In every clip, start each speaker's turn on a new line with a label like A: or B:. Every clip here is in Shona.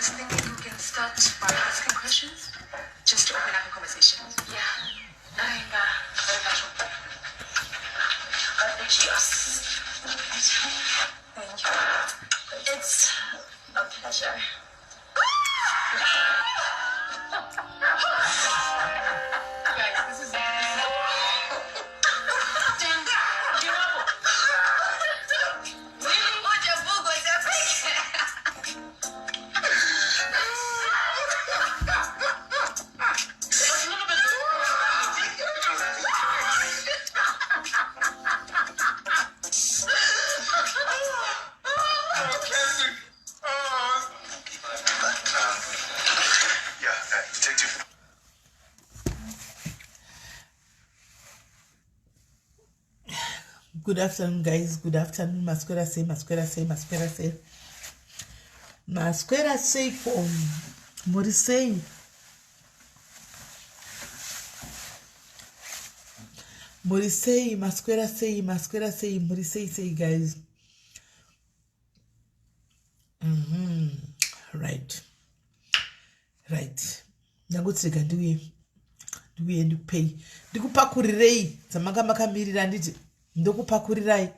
A: was thinking we can start by asking questions just to open up a conversation. Yeah. Thank you. It's a pleasure.
B: Good afternoon, guys. Good afternoon. Maswera sei, maswera sei, maswera sei. Maswera sei ko muri sei? Muri sei, maswera sei, maswera sei, muri sei sei guys. Right. Right. Ndangoti rega ndiuye. Ndiuye ndikupei. Ndikupakurirei dzamanga makamirira nditi ndokupakurirai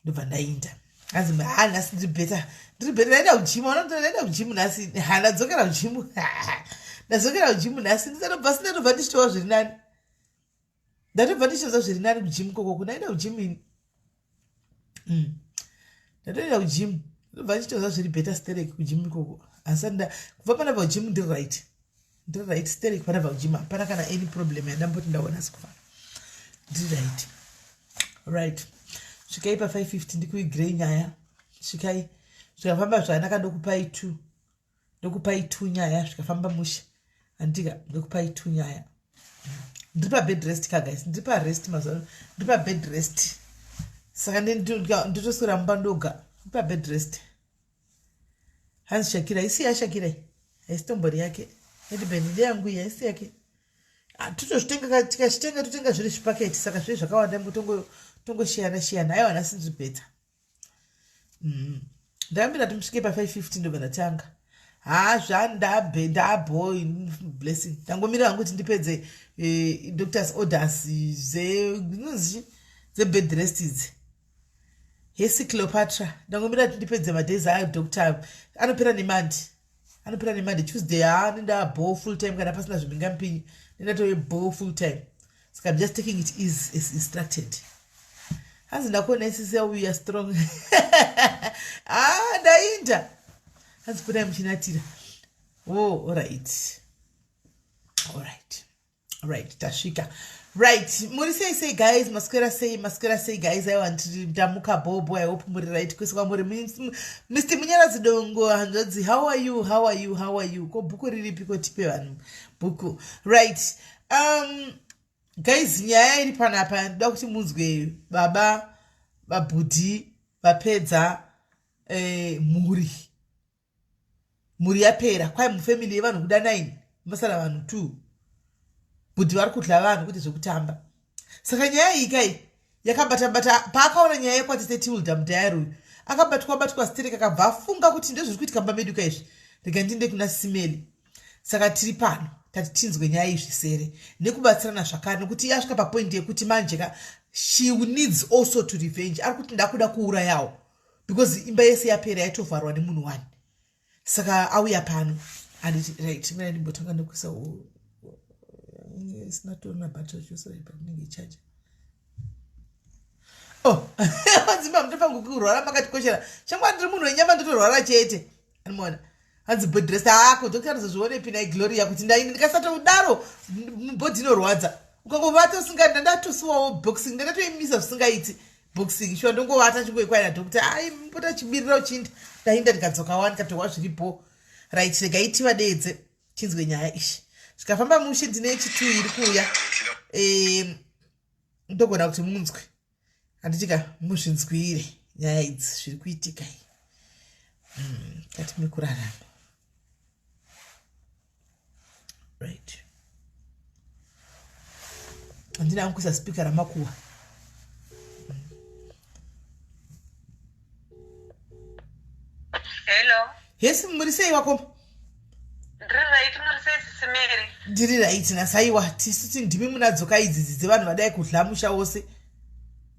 B: ndobva ndainda. Hanzi ha nhasi ndiri better. Ndiri better ndaenda kugym. Ndaenda kugym nhasi. Ha ndadzokera kugym. Ndadzokera kugym nhasi. Ndisatobva sindatobva ndichitova zviri nani. Ndatobva ndichitova zviri nani kugym koko. Ndaenda kugym ini. Ndatoenda kugym. Ndobva ndichitova zviri better sterek kugym ikoko. Asi nda kubva panabva kugym ndiri right. Ndiri right sterek panabva kugym. Hapana kana any problem yandamboti ndaona sikufana. Ndiri right. Right. Svikai pa 5:50 ndikuigrei nyaya. Svikai. Zvikafamba zvakanaka ndokupai 2. Ndokupai 2 nyaya zvikafamba mushe. Andika ndokupai 2 nyaya. Ndiri pa bed rest ka guys. Ndiri pa rest mazuva ano. Ndiri pa bed rest. Saka ndotoswera mumba ndoga. Ndiri pa bed rest. Hanzi Shakira, isi ya Shakira. Haisi tombori yake. Edibeni ndeyangu iyi, haisi yake. Totozvitenga, tikazvitenga totenga zviri zvipaketi saka zviri zvakawanda tongoshiyana shiyana. Aiwa nhasi ndiri better. Ndakambira timusvike pa 5:50 ndobva ndatanga. Ha zvandabe ndabo blessing. Ndangomira hangu kuti ndipedze doctor's orders dze dze bed rest idzi. Hesi Cleopatra, ndangomira kuti ndipedze madays ayo doctor anopera nemandi. Anopera nemandi Tuesday ha nenda bo full time kana pasina zvimhingamupinyi nenda bo full time. Saka I'm just taking it easy as instructed. Hanzi ndakuona isisi we are strong. Ah, ndainda. Hanzi kudai muchinatira. Oh, all right. All right. Right, tasvika. Right, muri sei sei guys, maswera sei, maswera sei guys. Aiwa ndamuka bobo, I hope muri right kwese kwamuri. Mr Munyaradzi Dongo, hanzvadzi, how are you? How are you? How are you? Ko bhuku riripi ko tipe vanhu bhuku. Right. Guys, nyaya iri panapa ndoda kuti munzwe baba babhudhi vapedza mhuri. Mhuri yapera, kwai mufamily yevanhu kuda 9, masara vanhu 2. Bhudhi vari kudla vanhu kuti zvekutamba. Saka nyaya iyi kai yakabata bata paakaona nyaya yekwatete Tilda mudhayari uyu akabatwa batwa sterek akabva afunga kuti ndezviri kuitika mumba medu kaizvi, rega ndiende kuna Simeli. Saka tiri pano tati tinzwe nyaya iyi zvisere nekubatsirana zvakare, nekuti iye asvika papoint yekuti manje ka she needs also to revenge. Ari kuti ndakuda kuurayawo because imba yese yapera yaitovharwa nemunhu one. Saka auya pano anditi right, mina ndimbotanga nekuisa isina torina battery chose right pakunenge ichaja. Oh, hanzi mutofanirwa kurwara makatikoshera. Changwa ndiri munhu wenyama ndotorwara chete. Anomuona. Hanzi bed rest ako doctor anozozvionepi nai Gloria kuti ndaini ndikasatodaro body inorwadza. Ukangovata usinga ndatosiwawo boxing ndakatoimisa zvisingaiti boxing shuwa ndongovata chingoikwaira doctor ai mbota chibirira uchinda ndainda ndikadzoka wani katohwa zviripo. Right, regai tivadeedze tinzwe nyaya ishi. Zvikafamba mushe ndine chitu iri kuuya. Ndogona kuti munzwe. Handitika muzvinzwire nyaya idzi zviri kuitika iyi. Kati muri kurarama. Right. Handina kuisa speaker ramakuwa.
C: Hello.
B: Yes, muri sei wakoma?
C: Ndiri right, muri sei Sisi Mary?
B: Ndiri right nasaiwa, tisu ti ndimi munadzoka idzidzi dzevanhu vadai kudla musha wose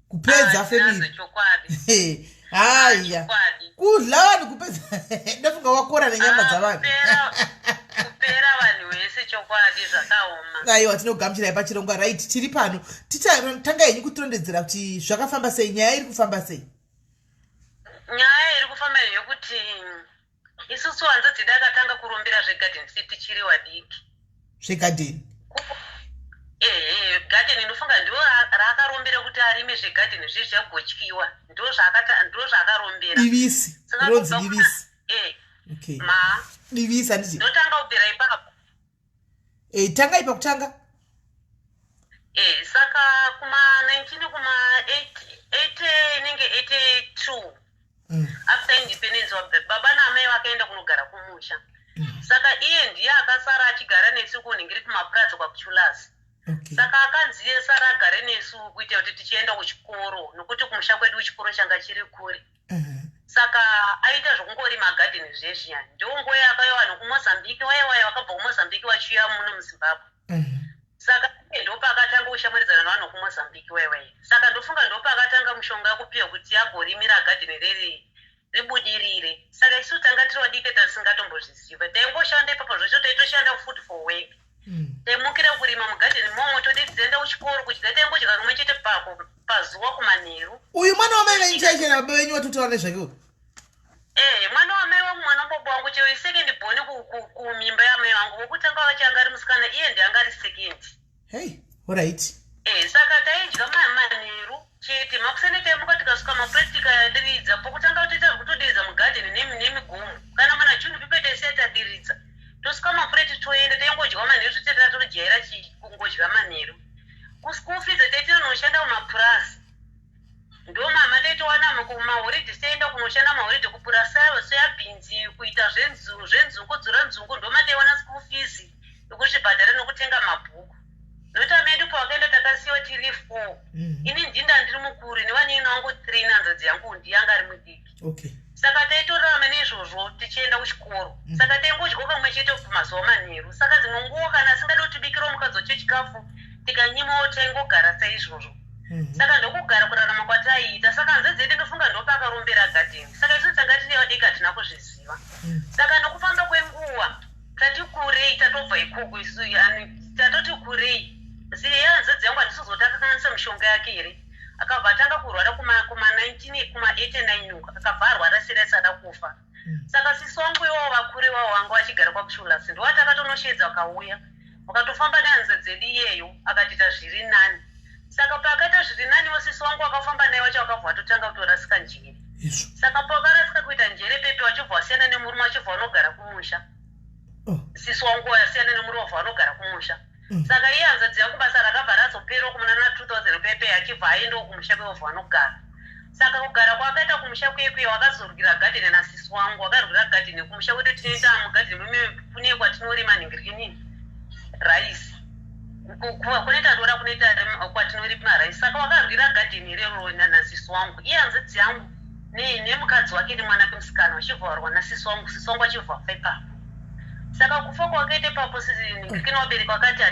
B: kupedza
C: Ah,
B: family.
C: ndinazo chokwadi.
B: Haiya,
C: Chokwadi.
B: kudla vanhu kupedza, ndofunga wakora nenyama
C: Ah,
B: dzavanhu.
C: Kupera vanhu vese, chokwadi zvakaoma.
B: Aiwa, tinogamuchirai pachirongwa. Right, tiri pano. Tanga henyu kutirondedzera kuti zvakafamba sei, nyaya iri kufamba sei.
C: Nyaya iri kufamba yekuti isusu hanzvadzi akatanga kurumbira zveGarden City chiri wadiki.
B: Zvegadheni?
C: Ehe, gadheni. Ndofunga ndo raakarumbira kuti arime zvegadheni zvezvi zvagotyiwa, ndo zvaakarumbira.
B: Divisi.
C: Saka
B: Rinonzi divisi.
C: Eh.
B: Okay.
C: Ma.
B: Divisi, handiti?
C: Ndotanga kubvira ipapo.
B: E, tangai pakutanga.
C: Saka kuma 19 kuma 8 inenge 82, after independence, baba naamai vakaenda kunogara kumusha. Saka iye ndiye akasara achigara nesu kunhingiri kumapurazi kwakuchulasi. Saka akanzi iye sara agare nesu kuitira kuti tichienda kuchikoro, nokuti kumusha kwedu chikoro changa chiri kure. Saka aita zvokungorima gadheni zvezviya. Ndonguva yakauya vanhu kuMozambique waiwai, vakabva kuMozambique vachiuya muno muZimbabwe. Saka iye ndopaakatanga kushamwaridzana navanhu kuMozambique waiwai. Saka ndofunga ndopaakatanga mushonga kupiwa kuti agorimira gadheni reri ribudirire. Saka isu tanga tiri vadiki, tasingatombozviziva, taingoshanda ipapo zvese, taitoshanda food for work. Taimukira kurima mugadheni momo, todedzaenda kuchikoro kudya, taingodya kamwe chete pako pazuva kumanheru.
B: Uyu mwana wamai venyu chaichena, baba venyu watotaura nezvake uyu?
C: Eh, mwana wamai wangu, mwana wababa wangu chaiyo, second born kumimba yamai vangu. Vokutanga vacho anga ari musikana, iye ndianga ari second.
B: Hei, alright.
C: Saka taidya manheru chete. Makuseni taimuka, tikasvika mapureti, tikadiridza. Pokutanga toita zvekutodiridza mugadheni nemigomo, kana mana June pipe taisiya tadiridza, tosvika mapureti toenda. Taingodya manheru zvete, tatojaira kungodya manheru. Kuschool fees taitinonoshanda mumapurasi, ndo mama taitowana kumahoridhi, taenda kunoshanda mahoridhi kupura soyabeans, kuita zvenzungu, dzura nzungu, ndo mataiwana school fees yekuzvibhadhara nokutenga mabhuku. Nokuti amedu pawakaenda takasiyiwa tiri four. Ini ndinda ndiri mukuru nevanin'ina vangu three, nehanzvadzi yangu ndiyanga ari mudiki. Saka taitorarama neizvozvo tichienda kuchikoro. Saka taingodya kamwe chete mazuva manheru. Saka dzimwe nguva kana asingadi kutibikirawo mukadzi wacho chikafu, tikanyimawo, taingogara saizvozvo. Saka ndokugara kurarama kwataiita. Saka hanzvadzi yedu ndofunga ndopakarombera gadheni. Saka isusu tanga tiri vadiki, hatina kuzviziva. Saka nokufamba kwenguva tati kurei, tatobva ikoko isu, tatoti kurei, hanzvadzi yangu handisizoti akakanganisa mishonga yake here, akabva atanga kurwara kuma 19 kuma 89 uko, akabva arwara serious, ada kufa. Saka sisi wangu iwavo vakuru ivavo vanga vachigara kwakushulasi, ndovati akatonoshedza, akauya vakatofamba nehanzvadzi dzedu iyeyo, akatiita zviri nani. Saka paakaita zviri naniwo, sisi wangu wakafamba naye wacho wakabva watotanga kutorasika njere. Saka pakarasika kuita njere pepe, wachibva wasiyana nemurume, wachibva wanogara kumusha. Sisi wangu wasiyana nemurume, wabva wanogara kumusha. Saka iye hanzvadzi yangu basa rakabva razoperawo kumuna na 2000 pepe, achibva aendawo kumusha kwewabva wanogara. Saka kugara kwaakaita kumusha kwekwe, wakazorwira gadheni nasisi wangu, wakarwira gadheni kumusha kwedu. Tinoita mugadheni mime kune kwatinorima nhingirinini raisi, kunoita dora, kunoita kwatinorima raisi. Saka wakarwira gadheni irero nasisi wangu. Iye hanzvadzi yangu nemukadzi wake nemwana wemusikana vachibva varwa nasisi wangu, sisi wangu achibva afa ipapo. Saka kufa kwakaita ipapo, kina vabereki vakati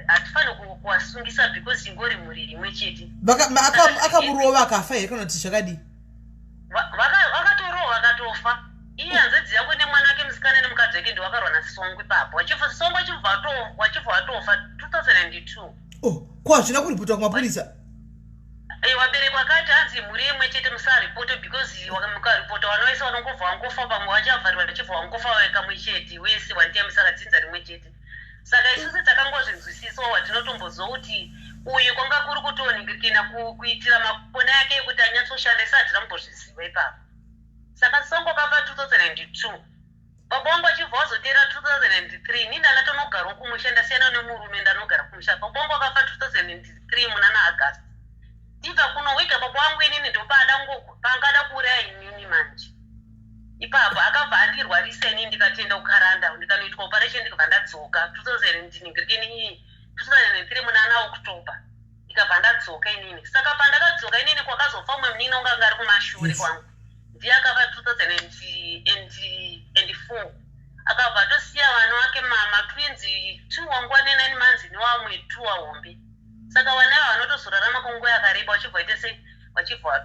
C: hatifaniri kuwasungisa because ingori mhuri imwe chete.
B: Akamurova akafa here kana kuti zvakadii?
C: Vakatorohwa akatofa. Iye hanzvadzi yangu nemwana wake musikana nemukadzi wake ndiwakarwa nasisi wangu ipapo, wachibva sisi wangu wachibva watofa 2002.
B: Oh, ko hazvina kuripotwa kumapurisa?
C: Vabereki vakati hanzi mhuri imwe chete, musaripote because mukaripota vana vese vanongobva vangofa, vamwe vachavharirwa, vachibva vangofa kamwe chete wese wanitambisaka dzinza rimwe chete. Saka isusu takangozvinzwisisawo, watinotomboziva kuti uyu kwanga kuri kutoningirikina kuitira makona yake ekuti anyatsoshanda, isi hatina kumbozviziva ipapo. Saka songo kafa 2002, baba vangu vachibva vazoteera 2003. Ini ndakatonogarawo kumusha, ndasiyana nemurume, ndanogara kumusha. Baba vangu vakafa 2003 muna naAugust. Ndibva kunowiga baba vangu inini, ndopada pangada kuuraya inini manje ipapo. Akabva andirwarisa inini, ndikatoenda kuKaranda, ndikanoitwa operation, ndikabva ndadzoka 2003 muna naOctober, ndikabva ndadzoka inini. Saka pandakadzoka inini, kwakazofa umwe munini wanga anga ari kumashure kwangu, ndiye akafa 2004. Akabva atosiya vana vake.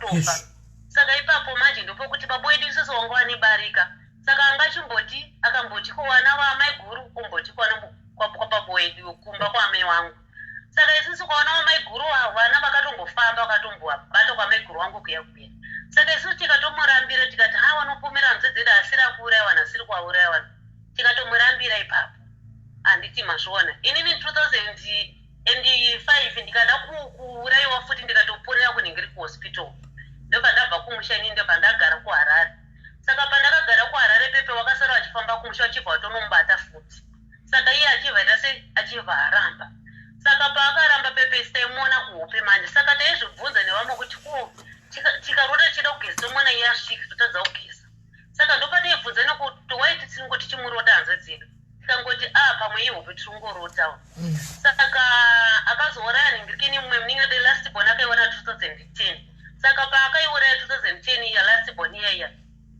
C: Vatofa. Saka ipapo manje ndopokuti baba wedu isusu wanga wane barika. Saka anga achimboti akamboti kuwana vaamai guru omboti kuwana kwababa wedu kumba kwaamai wangu. Saka isusu kwawana vamai guru vana vakatombofamba vakatombobata kwamai guru wangu kuya kuya. Saka isusu tikatomurambira tikati ha vanopomera hanzve dzedu asiri akuuraya vanhu asiri kuvauraya vanhu. Tikatomurambira ipapo. Handiti mazviona. Inini 2005 ndikada kuuraiwa futi ndikatoponera kunenge kuhospital. Ndobva ndabva kumusha inini ndobva ndagara kuHarare. Saka pandakagara kuHarare pepe wakasara vachifamba kumusha vachibva vatonomubata futi. Saka iye achibva aita sei? Achibva aramba. Saka paakaramba pepe taimuona kuhope manje. Saka taizvibvunza nevamwe kuti ko tikarota tichida kugeza tomuona iye asvika totadza kugeza. Saka ndopataibvunza nekuti why tisingo tichimurota hanzva dzedu. Tikangoti ah pamwe ihope tiri kungorotawo. Saka akazouraya ningirikini mumwe munin'ina the last born akaiona 2010. Saka paakaiuraya 2010 iya last born iya iya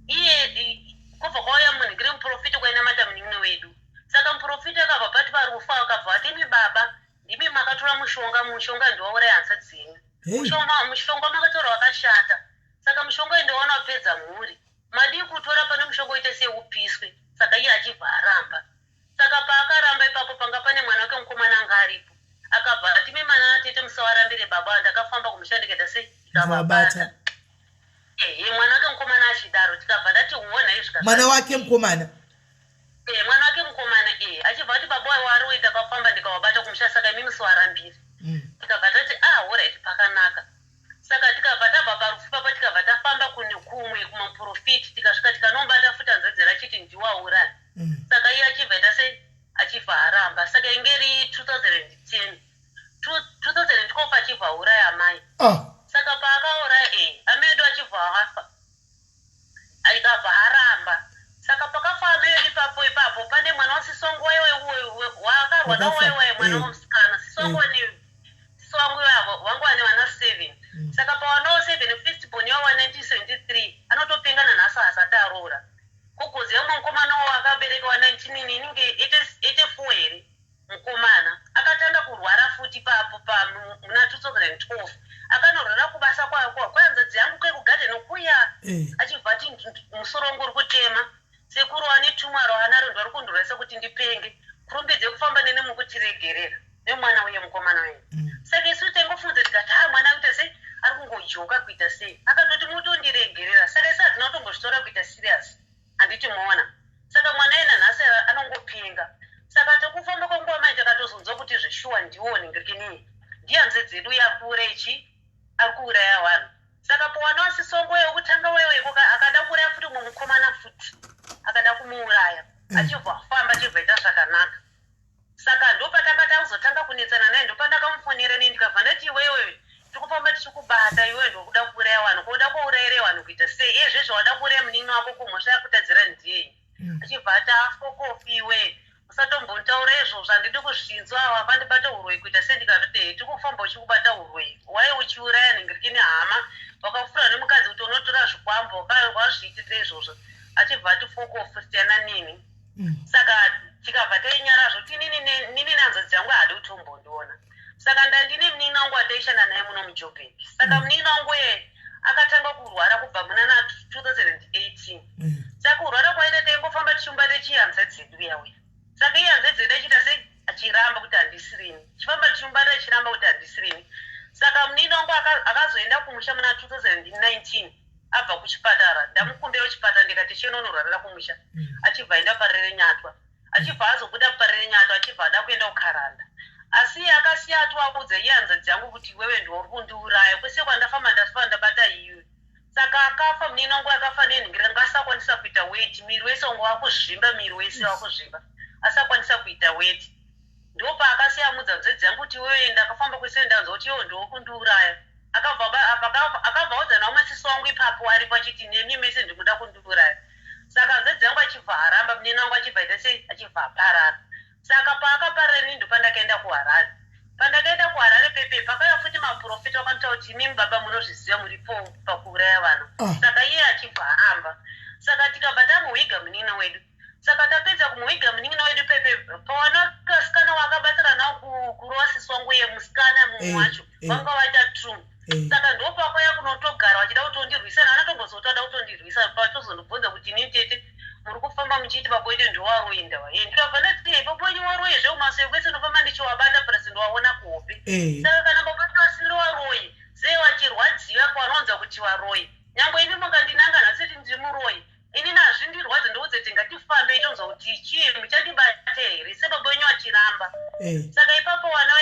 C: iye kubva kwauya munhingiri muprofita kwainamata munin'ina wedu. Saka muprofita akabva pati parufu akabva ati imi baba ndimi makatora mushonga, mushonga ndiwauraya hanzva dzenyu. Mushonga makatora wakashata. Saka mushonga uyu ndiwaona wapedza mhuri. Madii kutora pane mushonga uite seupiswe. Saka iye achibva aramba. Saka paakaramba ipapo panga pane mwana wake mukomana anga aripo. Akabva ati imi mana atete musavarambire baba ndakafamba kumusha ndikaita sei ndikavabata. Ehe mwana wake mukomana achidaro tikabva ndati uona izvi
B: mwana wake mukomana.
C: Eh mwana wake mukomana eh achibva ati baba wari uita ndakafamba ndikavabata kumusha saka imi musavarambire. Tikabva tati ah alright pakanaka. Saka tikabva tabva parufu papa tikabva tafamba kune kumwe kumaprofiti tikasvika tikanomubata futi hanzvadzi achiti ndiwauraya. Saka iye achibva aita sei achibva aramba. Saka inge iri 2010 2012 achibva auraya amai. Saka paakauraya amai edu achibva afa akabva aramba. Saka pakafa amai edu ipapo ipapo pane mwana wasisongo waakarwa nawaiwai mwana wamusikana sisongo sisi wangu ivavo vangu vane vana 7. Saka pawanawo 7 first born yawa 1973 anotopenga nanhasi asati aroora. Kugoziva mumwe mukomana wakabereka wa 19 inenge 84 here mukomana akatanga kurwara futi ipapo muna 2012 akanorwara kubasa kwehanzvadzi yangu kwekugadheni kuya achibva ati musoro wangu uri kutema sekuru ane tumwa rwaanaro ndwari kundurwesa kuti ndipenge kurumbidze kufamba nene mukutiregerera nemwana uye mukomana uye. Saka isu taingofunza tikati ha mwana akuita sei ari kungojoka kuita sei akatoti mutondiregerera. Saka isu hatina kutombozvitora kuita serious handiti muona. Saka mwana iyena nhasi anongopenga. Saka tokufamba kwenguva mai takatozonzwa kuti zveshuwa ndiwo ningirikinini ndiye hanzvadzi dzedu uye ari kuuraya chii ari kuuraya vanhu. Saka pawana wasisongo wekutanga wewe akada kuuraya futi mumwe mukomana futi akada kumuuraya achibva afamba achibva aita zvakanaka. Saka ndopatanga takuzotanga kunetsana naye ndopandakamufonera ini ndikabva ndati iwewe tikufamba tichikubata iwewe ndokuda kuuraya vanhu koda kuurayirei vanhu kuita sei iye zvezvo wada kuuraya munin'ina wako kumhosva yakutadzira ndiyei. Achibva ati afokofi iwe usatombotaura izvozvo handidi kuzvinzwa wakandibata uroyi kuita sei ndikati ehe tikufamba uchikubata uroyi wai uchiuraya ningirikini hama wakafura nemukadzi kuti unotora zvikwambo wazviitire izvozvo achibva ati fokofu siyana nini. Saka tikabva tainyara zvoti nini nanzodzi dzangu haadi kutombondiona. Saka ndandine munin'ina wangu wataishanda naye muno muJoburg. Saka munin'ina wangu iye akatanga kurwara kubva muna na 2018. Saka kurwara kwaita taingofamba tichimuba tichihanzvadzi dzedu uya uya. Saka iye hanzvadzi dzedu achiita sei achiramba kuti handisirini. Tichifamba tichimubata achiramba kuti handisirini. Saka munin'ina wangu akazoenda kumusha muna 2019 abva kuchipatara. Ndamukumbira kuchipatara ndikati chienda unorwarira kumusha. Achibva aenda Parirenyatwa. Achibva azobuda Parirenyatwa achibva ada kuenda kuKaranda. Asi iye akasiya atovaudza iye hanzvadzi yangu kuti iwewe ndiwe uri kundiuraya. Kwese kwandafamba ndafamba ndabata iwe. Saka akafa munin'ina wangu akafa nenhingira anga asakwanisa kuita weti. Miri wese wanga wakuzvimba miri wese wakuzvimba. Asakwanisa kuita weti. Ndopaakasiya amudza hanzvadzi yangu kuti iwewe ndakafamba kwese ndanzwa kuti iwewe ndiwe uri kundiuraya. Akabva audza naumwe sisi wangu ipapo aripo achiti nemi mese ndinoda kundiuraya. Saka hanzvadzi yangu achibva aramba munin'ina wangu achibva aita sei achibva aparara. Saka paakaparara inini ndopandakaenda kuHarare. Pandakaenda kuHarare pepe pakauya futi maprofita vakanditaura kuti imimi baba munozviziva muripo pakuuraya vana. Saka iye achibva aramba. Saka tikabva tamuviga munin'ina wedu. Saka tapedza kumuviga munin'ina wedu pepe pawana kasikana waakabatsira nawo kurova sisi wangu uye musikana mumwe wacho vanga vaita true.
B: Eh.
C: Saka ndopakwaya kunotogara vachida kutondirwisa, naanatombozoti vada kutondirwisa, patozondibvunza kuti inini tete muri kufamba muchiiti baba wedu ndiwaroyi, ndava ye ndikabva ndati "Eh, baba wenyu waroyi zveumasoe kwese ndofamba ndichiwabata purasi ndiwaona kuhope. Saka kana baba wedu vasiri waroyi, sei vachirwadziwa kwanounza kuti waroyi? Nyangwe imi mukandinanga nhasi kuti ndiri muroyi, inini hazvindirwadzi. Ndoudze kuti ngatifambei tonzwa kuti chii muchandibate here sebaba wenyu achiramba. Saka ipapo wana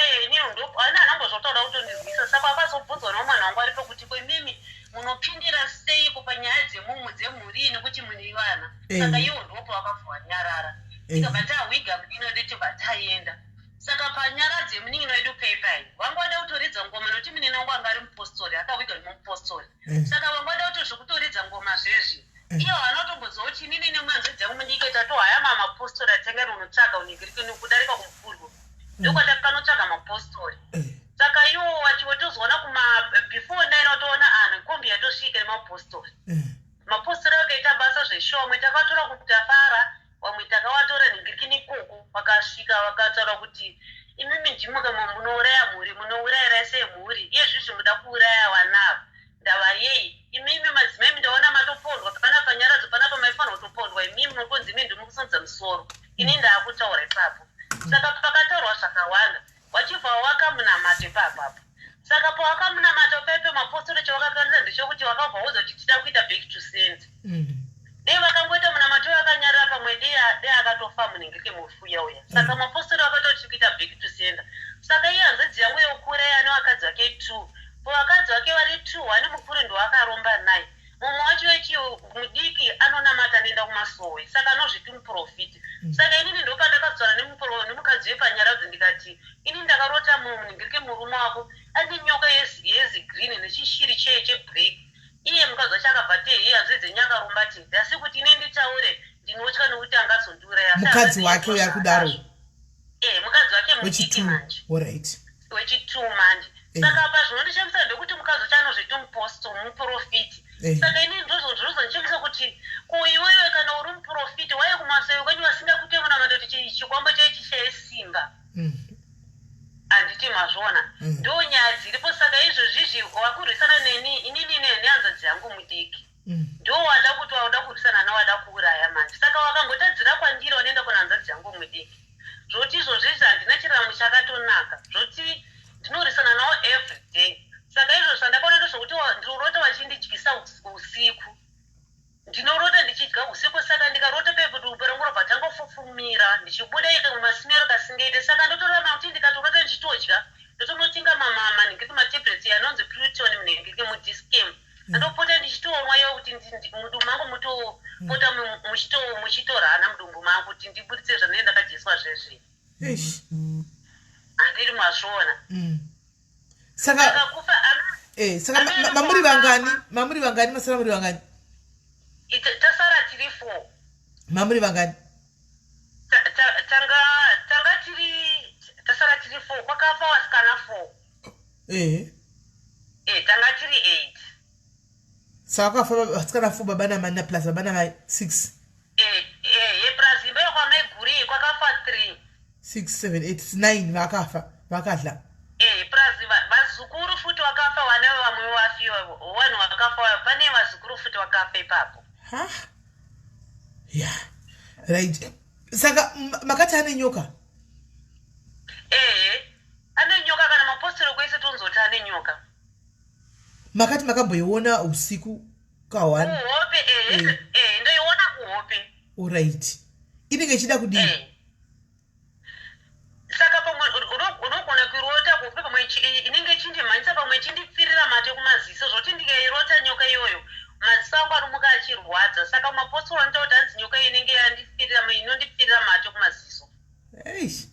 C: ana anambozotaura kutondirwisa. Saka akazobvunzwa nomwana wangu aripo kuti kwemimi munopindira seiko panyaya dzemumhu dzemhuri nekuti mune vana? Saka iwo ndopo vakabva vanyarara. Tikabva tahwiga munin'ina wedu, tibva taenda. Saka panyaradzo yemunin'ina wedu paipai vanga vada kutoridza ngoma, nokuti munin'ina wangu anga ari mupostori, akahwiga nemupostori. Saka vanga vada kuti zvekutoridza ngoma zvezvi, ivo havana kutomboziva kuti inini nemwanzvadzi yangu mudiki tatohaya mamapostori atanga unotsvaga uningirikini kudarika kumupurwo, ndokwatakanotsvaga mapostori. Saka iwo vachivotozoona kuma before 9 watoona anhu kombi yatosvika nemapostori. Mapostori vakaita basa zveshuwa. Vamwe takatora kutafara, vamwe takavatora ningirikini ikoko. Vakasvika vakataura kuti imimi ndimwe kamwe munouraya mhuri, munourayira semhuri. Iye zvizvi muda kuuraya vana ava, ndava yei? Imimi madzimai ndaona matopondwa panapa, nyaradzo panapa maifanira kutopondwa imimi, mukunzi imi ndimi kusumudza musoro. Ini ndaakutaura ipapo. Saka pakataurwa zvakawanda, wachibva wakamunamato ipapapo. Saka pawakamunamato paipe, mapostori chavakakanisa ndechekuti vakabva uza kuti tida kuita back to sender. Dei vakangoita munamato vakanyarara, pamwe dei akatofa munenge kemufuya uya. Saka mapostori vakatoti kuita back to sender. Saka iye hanzvadzi yangu yokura ane vakadzi vake two. Pavakadzi vake vari two, one mukuru ndowakaromba naye, mumwe wacho wechi mudiki anonamata, anoenda kumasowe, saka anozviti muprofiti. Saka inini ndopandakazotaura nemukadzi wepanyaradzo, ndikati ini ndakarota muningirike murume wako ane nyoka yezigreen nechishiri cheblack. Iye mukadzi wacho akabva ti iye hanzvadzi yenyu akaromba tete, asi kuti ine nditaure ndinotya nokuti angazondiuraya. Asi
B: mukadzi
C: hanzvadzi
B: wake
C: yenyu
B: uyo ari kudaro?
C: Eh, mukadzi wake mudiki.
B: Wechitu
C: Manje.
B: Alright.
C: Wechitu manje. Saka apa zvinondishamisa ndekuti mukadzi wacho anozviti muposto, muprofiti. Saka inini ndozondishamisa kuti ko iwewe kana uri muprofiti, waye kumasowe kwenyu vasingakute munamato kuti chikwambo chaichi simba? Handiti mazviona? Ndo nyaya dziripo. Saka izvozvizvi wakurwisana neni inini nehanzvadzi yangu mudiki. Ndo wada kuti wauda kurwisana nawada kuuraya manje. Saka wakambotadzira kwandiri, wanoenda kuna hanzvadzi yangu mudiki. Zvoti izvozvizvi handina chiramo chakatonaka, zvoti ndinorwisana nawo everyday. Saka izvozvo zvandakaona ndezvokuti ndinorota vachindidyisa usiku. Ndinorota ndichidya usiku. Saka ndikarota pedupe rangu robva tangofufumira ndichibuda ike mumasimero kasingaite. Saka ndotorama kuti ndikatorota ndichitodya, ndotonotenga manhingiriki, matablets anonzi Piriton, munhingiriki muDischem, andopota ndichitomwa iwo kuti mudumbu mangu mutopota muchitorana mudumbu mangu kuti ndibuditse zvandinenge ndakadyiswa zvezvi.
B: Eish.
C: Handiri mazviona?
B: Saka
C: Saka kufa
B: saka mamuri vangani? Mamuri vangani? Masara muri vangani?
C: Tasara tiri four.
B: Mamuri vangani?
C: Tanga tiri, tasara tiri four. Kwakafa vasikana four. Tanga tiri eight.
B: Saka kwakafa vasikana four, baba namai, plus baba namai six.
C: Plus imba yekwamaiguri kwakafa three.
B: Six, seven, eight, nine vakafa, vakadla.
C: Plus vazukuru futi vakafa, vane vamwe vafiwa, vanhu vakafa, pane vazukuru futi vakafa ipapo.
B: Ha, ya, right. Saka makati ane nyoka?
C: Ehe, ane nyoka. Kana mapostori kwese tonzoti ane nyoka.
B: Makati makamboiona usiku ka1?
C: Kuhope, ehe. Ndoiona kuhope.
B: Alright, inenge ichida kudii?
C: Saka pamwe unogona kuirota kuhope, pamwe inenge ichindimhanyisa, pamwe ichindipfirira mate kumaziso, zvoti ndikairota nyoka iyoyo maziso angu anomuka achirwadza. Saka mapostori anoita kuti hanzi nyoka iyo inenge yandipfirira, inondipfirira mate kumaziso.
B: Eish.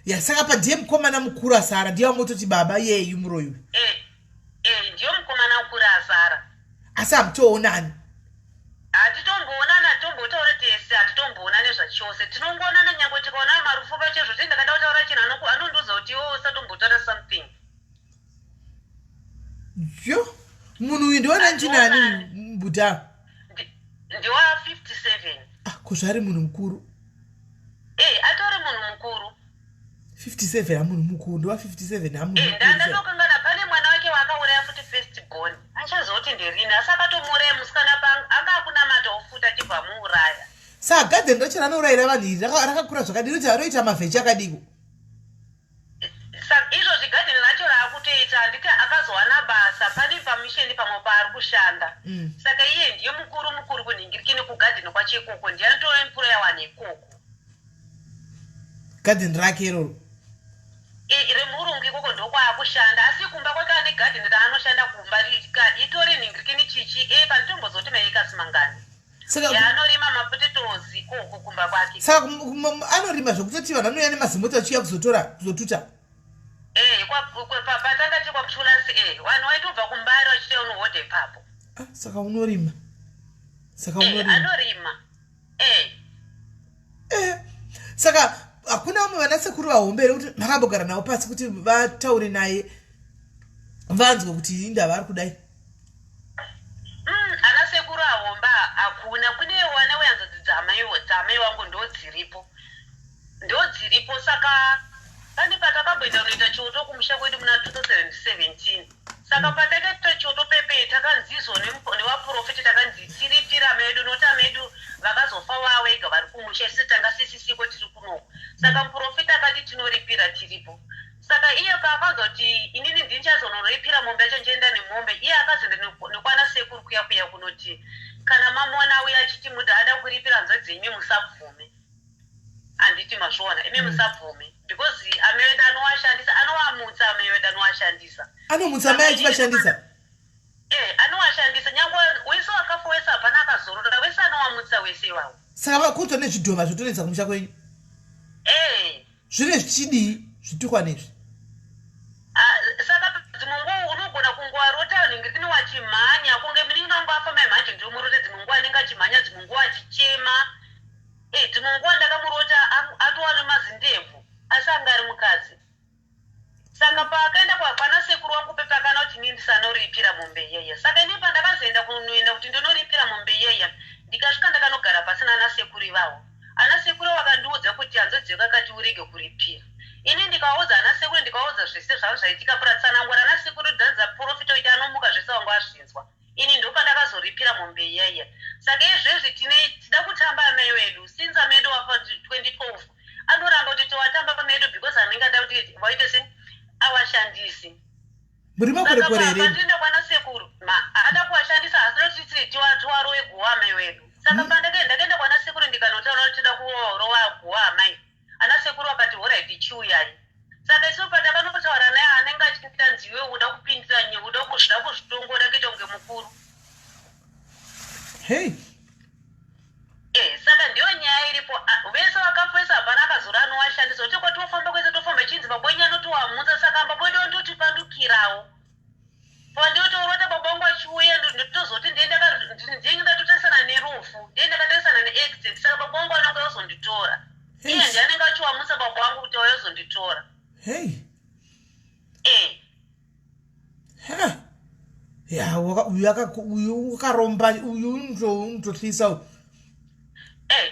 B: Ya, saka pandiye mukomana mukuru asara, ndiye wamototi baba yeyu muroyi uyu?
C: Eh, ndiyo mukomana mukuru asara.
B: Asi hamutoonani?
C: Hatitomboonana, hatimbotaura tese, hatitomboonani zvachose. Tinongoonana nyange tikaonana marufu pacho, zvoti ndakada kutaura chinhu anondiudza kuti iwe usatombotaura something.
B: Yo, munhu uyu ndiwana nchinani mbuta?
C: Ndiwa 57.
B: Ah, ko zvari munhu mukuru.
C: Atori munhu mukuru.
B: 57 hamunhu mukuru, ndiwa 57 hamunhu
C: mukuru. Ndandatokangana.
B: Gadheni racho ranourayira vanhu iri rakakura zvakadii roti roita mavheji akadiko?
C: Izvozvi gadheni racho raakutoita handiti akazowana basa pane pamisheni pamwe paari kushanda. Saka iye ndiye mukuru mukuru kunhingirikini kugadheni kwacho ikoko ndiye anotoemploya vanhu ikoko.
B: Gadheni rake iroro?
C: Remurungu ikoko ndokwaakushanda asi kumba kwake ane gadheni raanoshanda kumba itori nhingirikini chichi e panditombozoti maekasi mangani. Saka anorima mapotatoes ikoko kumba kwake.
B: Saka anorima zvekutoti vanhu vanouya nemazimota vachiuya kuzotora, kuzotuta?
C: Eh, patanga tiri kwaMuchulasi, vanhu vaitobva kuMbare vachiita unohodha ipapo.
B: Ah, saka unorima, saka unorima.
C: Anorima.
B: Saka hakuna vamwe vanasekuru vahombe here kuti makambogara navo pasi kuti vataure naye, vanzwe kuti indava ari kudai?
C: Ana sekuru ahomba hakuna. Kune wana wehanzvadzi dzamai wangu ndo dziripo, ndo dziripo. Saka pane patakamboenda kunoita choto kumusha kwedu muna 2017. Saka patakaita choto pepe takanzizvo nevaprofiti, takanzi tiripira medu noti amedu vakazofa vawega vari kumusha, isi tanga sisisiko tiri kunoko. Saka muprofita akati tinoripira tiripo. Saka iye paakanzwa kuti inini ndinchazonoripira mombe yacho, nchienda nemombe, iye akazoenda nekwana sekuru kuya kuya kunoti kana mamuona auya achiti muda ada kuripira hanzvadzi dzenyu, musabvume. Handiti mazviona imi? Musabvume because amai vedu anowashandisa, anowamutsa amai vedu, anowashandisa.
B: Anomutsa mai achivashandisa?
C: Anowashandisa nyangwe wese wakafa wese hapana akazorora, wese anowamutsa wese iwawo.
B: Saka vakutswa nezvidhoma zvotonetsa kumusha kwenyu?
C: Eh.
B: Zvine zvichidii zvitukwa nezvi?
C: Ah, saka dzimwe nguva unogona kungowarota nhingi wachimhanya kunge munin'ina wangu afa mai mhanje, ndomurota dzimwe nguva anenge achimhanya, dzimwe nguva achichema. Dzimwe nguva ndakamurota atova nemazindebvu asi anga ari mukadzi. Saka paakaenda kwana sekuru wangu pepe akana kuti inini ndisanoripira mombe iyeye. Saka inini pandakazoenda kunoenda kuti ndinoripira mombe iyeye, ndikasvika ndakanogara pasi naana sekuru ivavo. Ana sekuru vakandiudza kuti hanzvadzi yako akati urege kuripira. Ini ndikaudza ana sekuru, ndikaudza zvese zvavo zvaitika, puratsanangura ana sekuru dzanza profita kuti anomuka zvese vanga vazvinzwa. Ini ndopandakazoripira mombe iyaiya. Saka izvezvi tine tida kutamba amai vedu since amai edu wafa 2012, anoramba kuti tiwatamba pamedu because anenge ada kuti vaite se awashandisi.
B: Muri makorekore here?
C: Pandinoenda kwana sekuru ada kuwashandisa asi notiti tiwarove guwa amai wedu. Saka pandakaenda, ndakaenda kwana sekuru ndikanotaura kuti tida kurova guwa amai. Ana sekuru akati alright, chiuyai. Saka isu patakanotaura naye anenge achiita nziwe uda kupindira nye uda kuzvida kuzvitongoda kuita kunge mukuru.
B: Hei.
C: Saka ndiyo nyaya iripo. Vese vakafa vese hapana akazora anowashandisa kuti kwatofamba kwese tofamba chinzi baba wenyu anotowamutsa. Saka baba wedu vandotipandukirawo pandinotorota baba vangu achiuya, ndotozoti ndiye ndatotarisana nerufu, ndiye ndakatarisana neaccident. Saka baba vangu anenge azonditora, iye ndiye anenge achiwamutsa baba vangu kuti auye azonditora.
B: Hei.
C: Eh.
B: Ha, ya uyu wakaromba uyu, unototyisa uyu.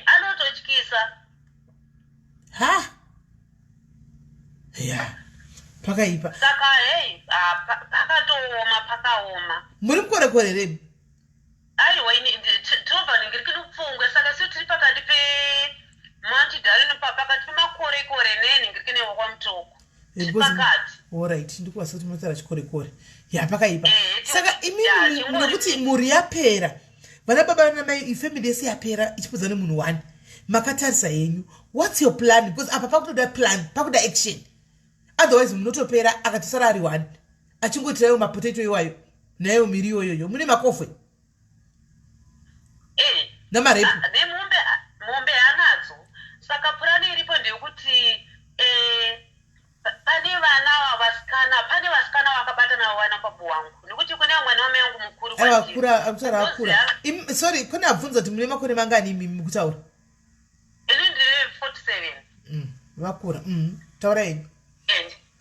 C: Anototyisa.
B: Ha, ya, pakaipa.
C: Saka hei, pakatooma, pakaoma.
B: Muri mukorekore here?
C: Aiwa, ini tinobva ningirikini kuPfungwe. Saka isu tiri pakati peMount Darwin, pakati pemakorekore nenhingirikini wekwaMutoko. Tiri pakati.
B: Alright, ndikuvasa kuti munotaura chikorekore. Ya, pakaipa. Saka imimi nokuti mhuri yapera, vana baba namai, ifamily yese yapera ichipedza nemunhu one, makatarisa henyu, what's your plan? Because apa pakutoda plan, pakuda action, otherwise munotopera akatosara ari one achingotiraiwo mapotato iwayo naiyo miriwo iyoyo mune makofwe namarepu.
C: Nemombe, mombe anadzo. Saka purani iripo ndeyekuti pane vana vasikana, pane vasikana vakabata navo vana baba wangu nekuti kune mwana wamai wangu mukuru kwandiri.
B: Akura, akutaura akura. Sorry, kune abvunza kuti mune makore mangani imimi mukutaura?
C: Ini ndine 47.
B: Vakura. Taura henyu.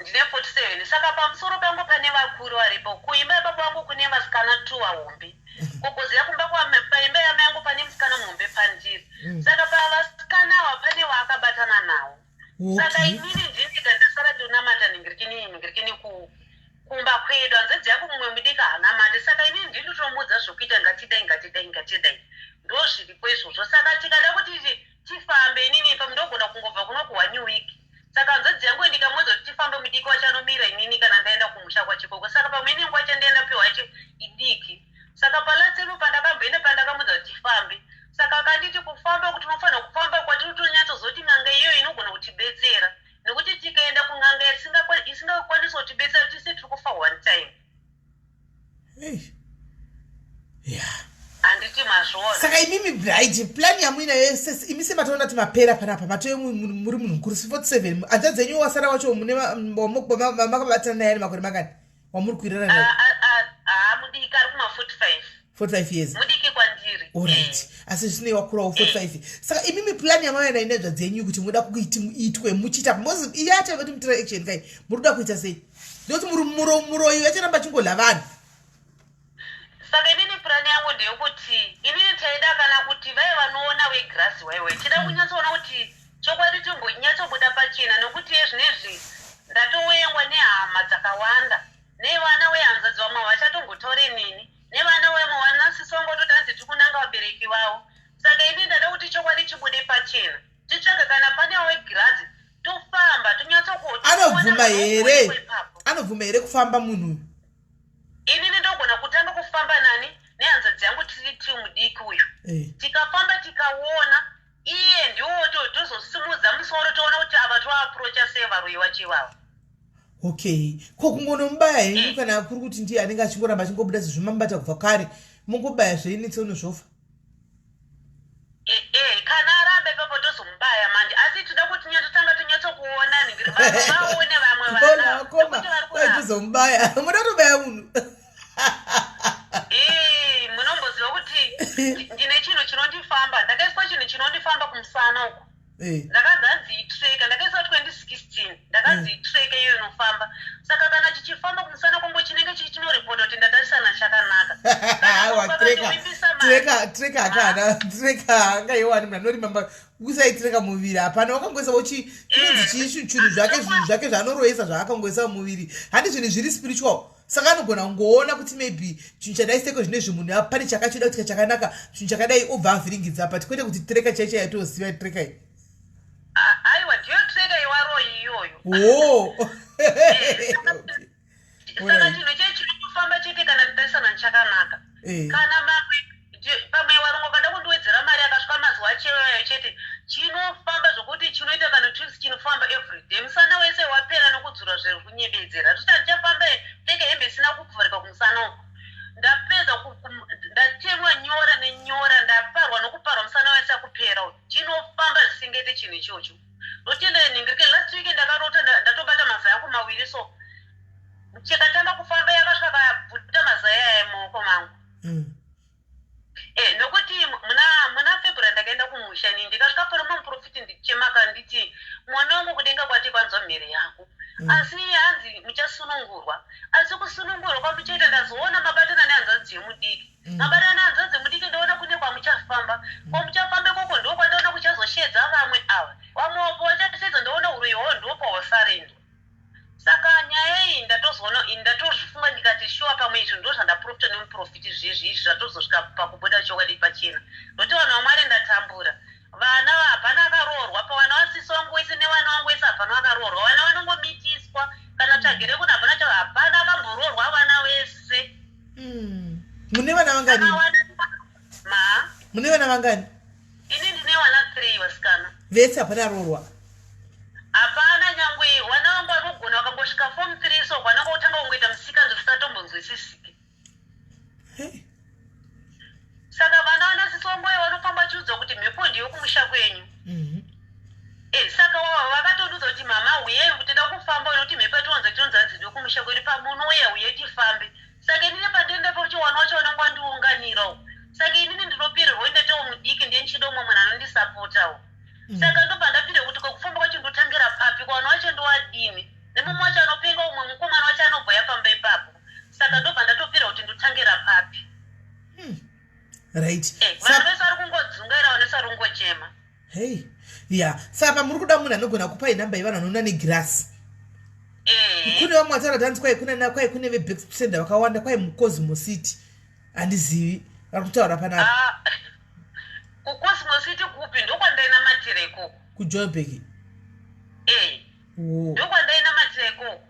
C: Ndine 47. Saka pamusoro pangu pane vakuru varipo. Kuimba yababa vangu kune vasikana two vahombe, kugoziva kumba paimba yamai yangu pane musikana muhombe pandiri. Saka pavasikana ava pane vaakabatana navo. Saka inini ndindiga ndasara ndonamata ningirikini ningirikini kumba kwedu. Hanzvadzi yangu mumwe mudiki haanamati, saka inini ndinotomuudza zvokuita, ngatidai, ngatidai, ngatidai, ndo zviripo izvozvo. Saka tikada kuti
B: Imimi Bright, plan yamuinayo yese, imi sematoona kuti mapera panapa, matove muri munhu mukuru, 47. Hanzvadzi dzenyu wasara wacho mune makabatana naye ane makore mangani wamuri kuirana naye?
C: Haa, mudiki, ari kuma 45.
B: 45 years.
C: Mudiki kwandiri.
B: Alright, asi zvisinei wakurawo 45. Saka imimi plan yamauya nayo nehanzvadzi yenyu kuti muda kuiti itwe muchiita mozi iyata kuti mutira action kai, muri kuda kuita sei? Ndoti muroyi acharamba achingodla vanhu.
C: Saka inini purani yangu ndeyekuti inini taida kana kuti vai vanoona vegirasi waiwe, tida kunyatsoona kuti chokwadi timbonyatsobuda pachena, nokuti yezvinezvi ndatowengwa nehama dzakawanda nevana wehanzadzi, vamwe vachatombotaure neni, nevana wemwe vanasisi vangu vatoti hanzi tiri kunanga vabereki vavo. Saka inini ndada kuti chokwadi chibude pachena, titsvage kana pane wegirazi, tofamba
B: Anobvuma here? Anobvuma here kufamba munhu uyu?
C: Inini ndogona kutanga kufamba nani, nehanzadzi yangu, tiri tiu mudiki uyu. Tikafamba tikaona iye ndiwo tozosimudza musoro, toona kuti ava toapproacha sei varoyi vacho ivavo.
B: Okay, ko kungonomubaya henyu kana kuri kuti ndiye anenge achingoramba achingobuda sezvo mamubata kubva kare, mongobaya zvenyu netsono, zvofa?
C: Kana aramba ipapo tozomubaya manje, asi toda kuti totanga tonyatsokuona ningiri vaone vamwe vana
B: Akoma.
C: Nekuti vari kuramba.
B: Tozomubaya, muda kutobaya munhu.
C: Munomboziva kuti ndine chinhu chinondifamba, ndakaiswa chinhu chinondifamba kumusana uku. Ndakanzi hanzi itracker, ndakaiswa 2016, ndakanzi itracker iyo inofamba. Saka kana chichifamba kumusana kwangu, chinenge chichinoripota kuti ndatarisana chakanaka.
B: Aiwa, tracker, tracker hakana tracker angaiwani. Munhu anorima kusai tracker muviri hapana. Wakangoisa uchi chinonzi chii, chinhu zvake, zvinhu zvake zvaanoroesa zvaakangoisa muviri, handi zvinhu zviri spiritual. Saka anogona kungoona kuti maybe chinhu chadai seko zvinezvi, munhu pane chakachoda kuti chakanaka, chinhu chakadai, obva avhiringidza. But kwete kuti tracker chaicho yatoziva tracker iyi.
C: Aiwa, ndiyo tracker yewaroyi iyoyo.
B: Wo.
C: Saka chinhu chee chinongofamba chete kana titarisana chakanaka. Kana mamwe pamwe varungu vakada kundiwedzera mari, akasvika mazuva achevayo chete, chinofamba zvokuti chinoita kana twins, chinofamba everyday. Musana wese wapera nokudzura zvekunyebedzera, zviti handichafamba, pfeke hembe isina kuvharika kumusana uku. Ndapedza ndatemwa nyora nenyora, ndaparwa nokuparwa, musana wese akupera uyu. Chinofamba zvisingaite chinhu ichocho. Ndotenda ningirike, last week ndakarota ndatobata mazai angu mawiri, so chikatanga kufamba, yakasvika kabvuta mazai aya mumaoko mangu. Nokuti muna February ndakaenda kumusha ini, ndikasvika pari muprofiti, ndichemaka nditi mwana wangu kudenga kwati kwanzwa mhere yako. Asi hanzi muchasunungurwa, asi kusunungurwa kwamuchaita ndazoona mabatana nehanzvadzi yemudiki. Mabatana nehanzvadzi yemudiki, ndaona kune kwamuchafamba. Kwamuchafamba ikoko ndo kwandaona kuchazoshedza vamwe ava, vamwe wapo vachashedza, ndaona uroyi hwavo ndo pahwasarendwa. Saka nyaya iyi ndatozoona, ndatozvifunga ndikati shuwa pamwe izvi ndo zvandaprofita nemuprofiti zvezvi izvi zvatozosvika pakubuda chokwadi pachena. Ndokuti vanhu vaMwari, ndatambura. Vana hapana akaroorwa pavana vasisi vangu wese nevana vangu wese, hapana vakaroorwa. Vana vanongomitiswa kana tsvagere kuti hapana cha, hapana akamboroorwa, vana vese.
B: Mune vana vangani?
C: Saka ma
B: Mune vana vangani?
C: Ini ndine vana 3 vasikana.
B: Vese hapana aroorwa?
C: Hapana, nyangwe vana vangu vanogona vakangosvika form 3, so vananga kutanga kungoita musikanzwa zvisatombonzwisisiki.
B: Hey.
C: Saka vana vanasisi vangu vaya vanofamba vachiudzwa kuti mhepo ndeyekumusha kwenyu. Saka vakatondudza kuti mama uye tida kufamba nokuti mhepo yationza tionza hanzi ndeyekumusha kwedu, pamunouya uye tifambe. Saka inini pandienda pacho wana wacho vanenge vandiunganirawo. Saka inini ndinopererwa, ndatowo mudiki, ndiye ndichida umwe munhu anondisapotawo. Saka ndobva ndapinda kuti kwekufamba kwacho ndotangira papi, kwana wacho ndowadini, nemumwe wacho anopenga, umwe mukomana wacho anobhoya pamba ipapo. Saka ndobva ndatopira kuti ndotangira papi.
B: Right.
C: Vanhu vese vari kungodzungaira, vanhu vese vari kungochema.
B: Hei, ya, saka muri kuda munhu anogona kupai nhamba yevanhu vanoona negirasi? Kune vamwe vataura kuti hanzi kwai kuna, kwai kune vebacksender vakawanda, kwai muCosmo City, handizivi vari kutaura panapa.
C: Ah, kuCosmo City kupi? Ndokwandainamatira ikoko.
B: KuJoburg?
C: Eh. Ndokwandainamatira ikoko.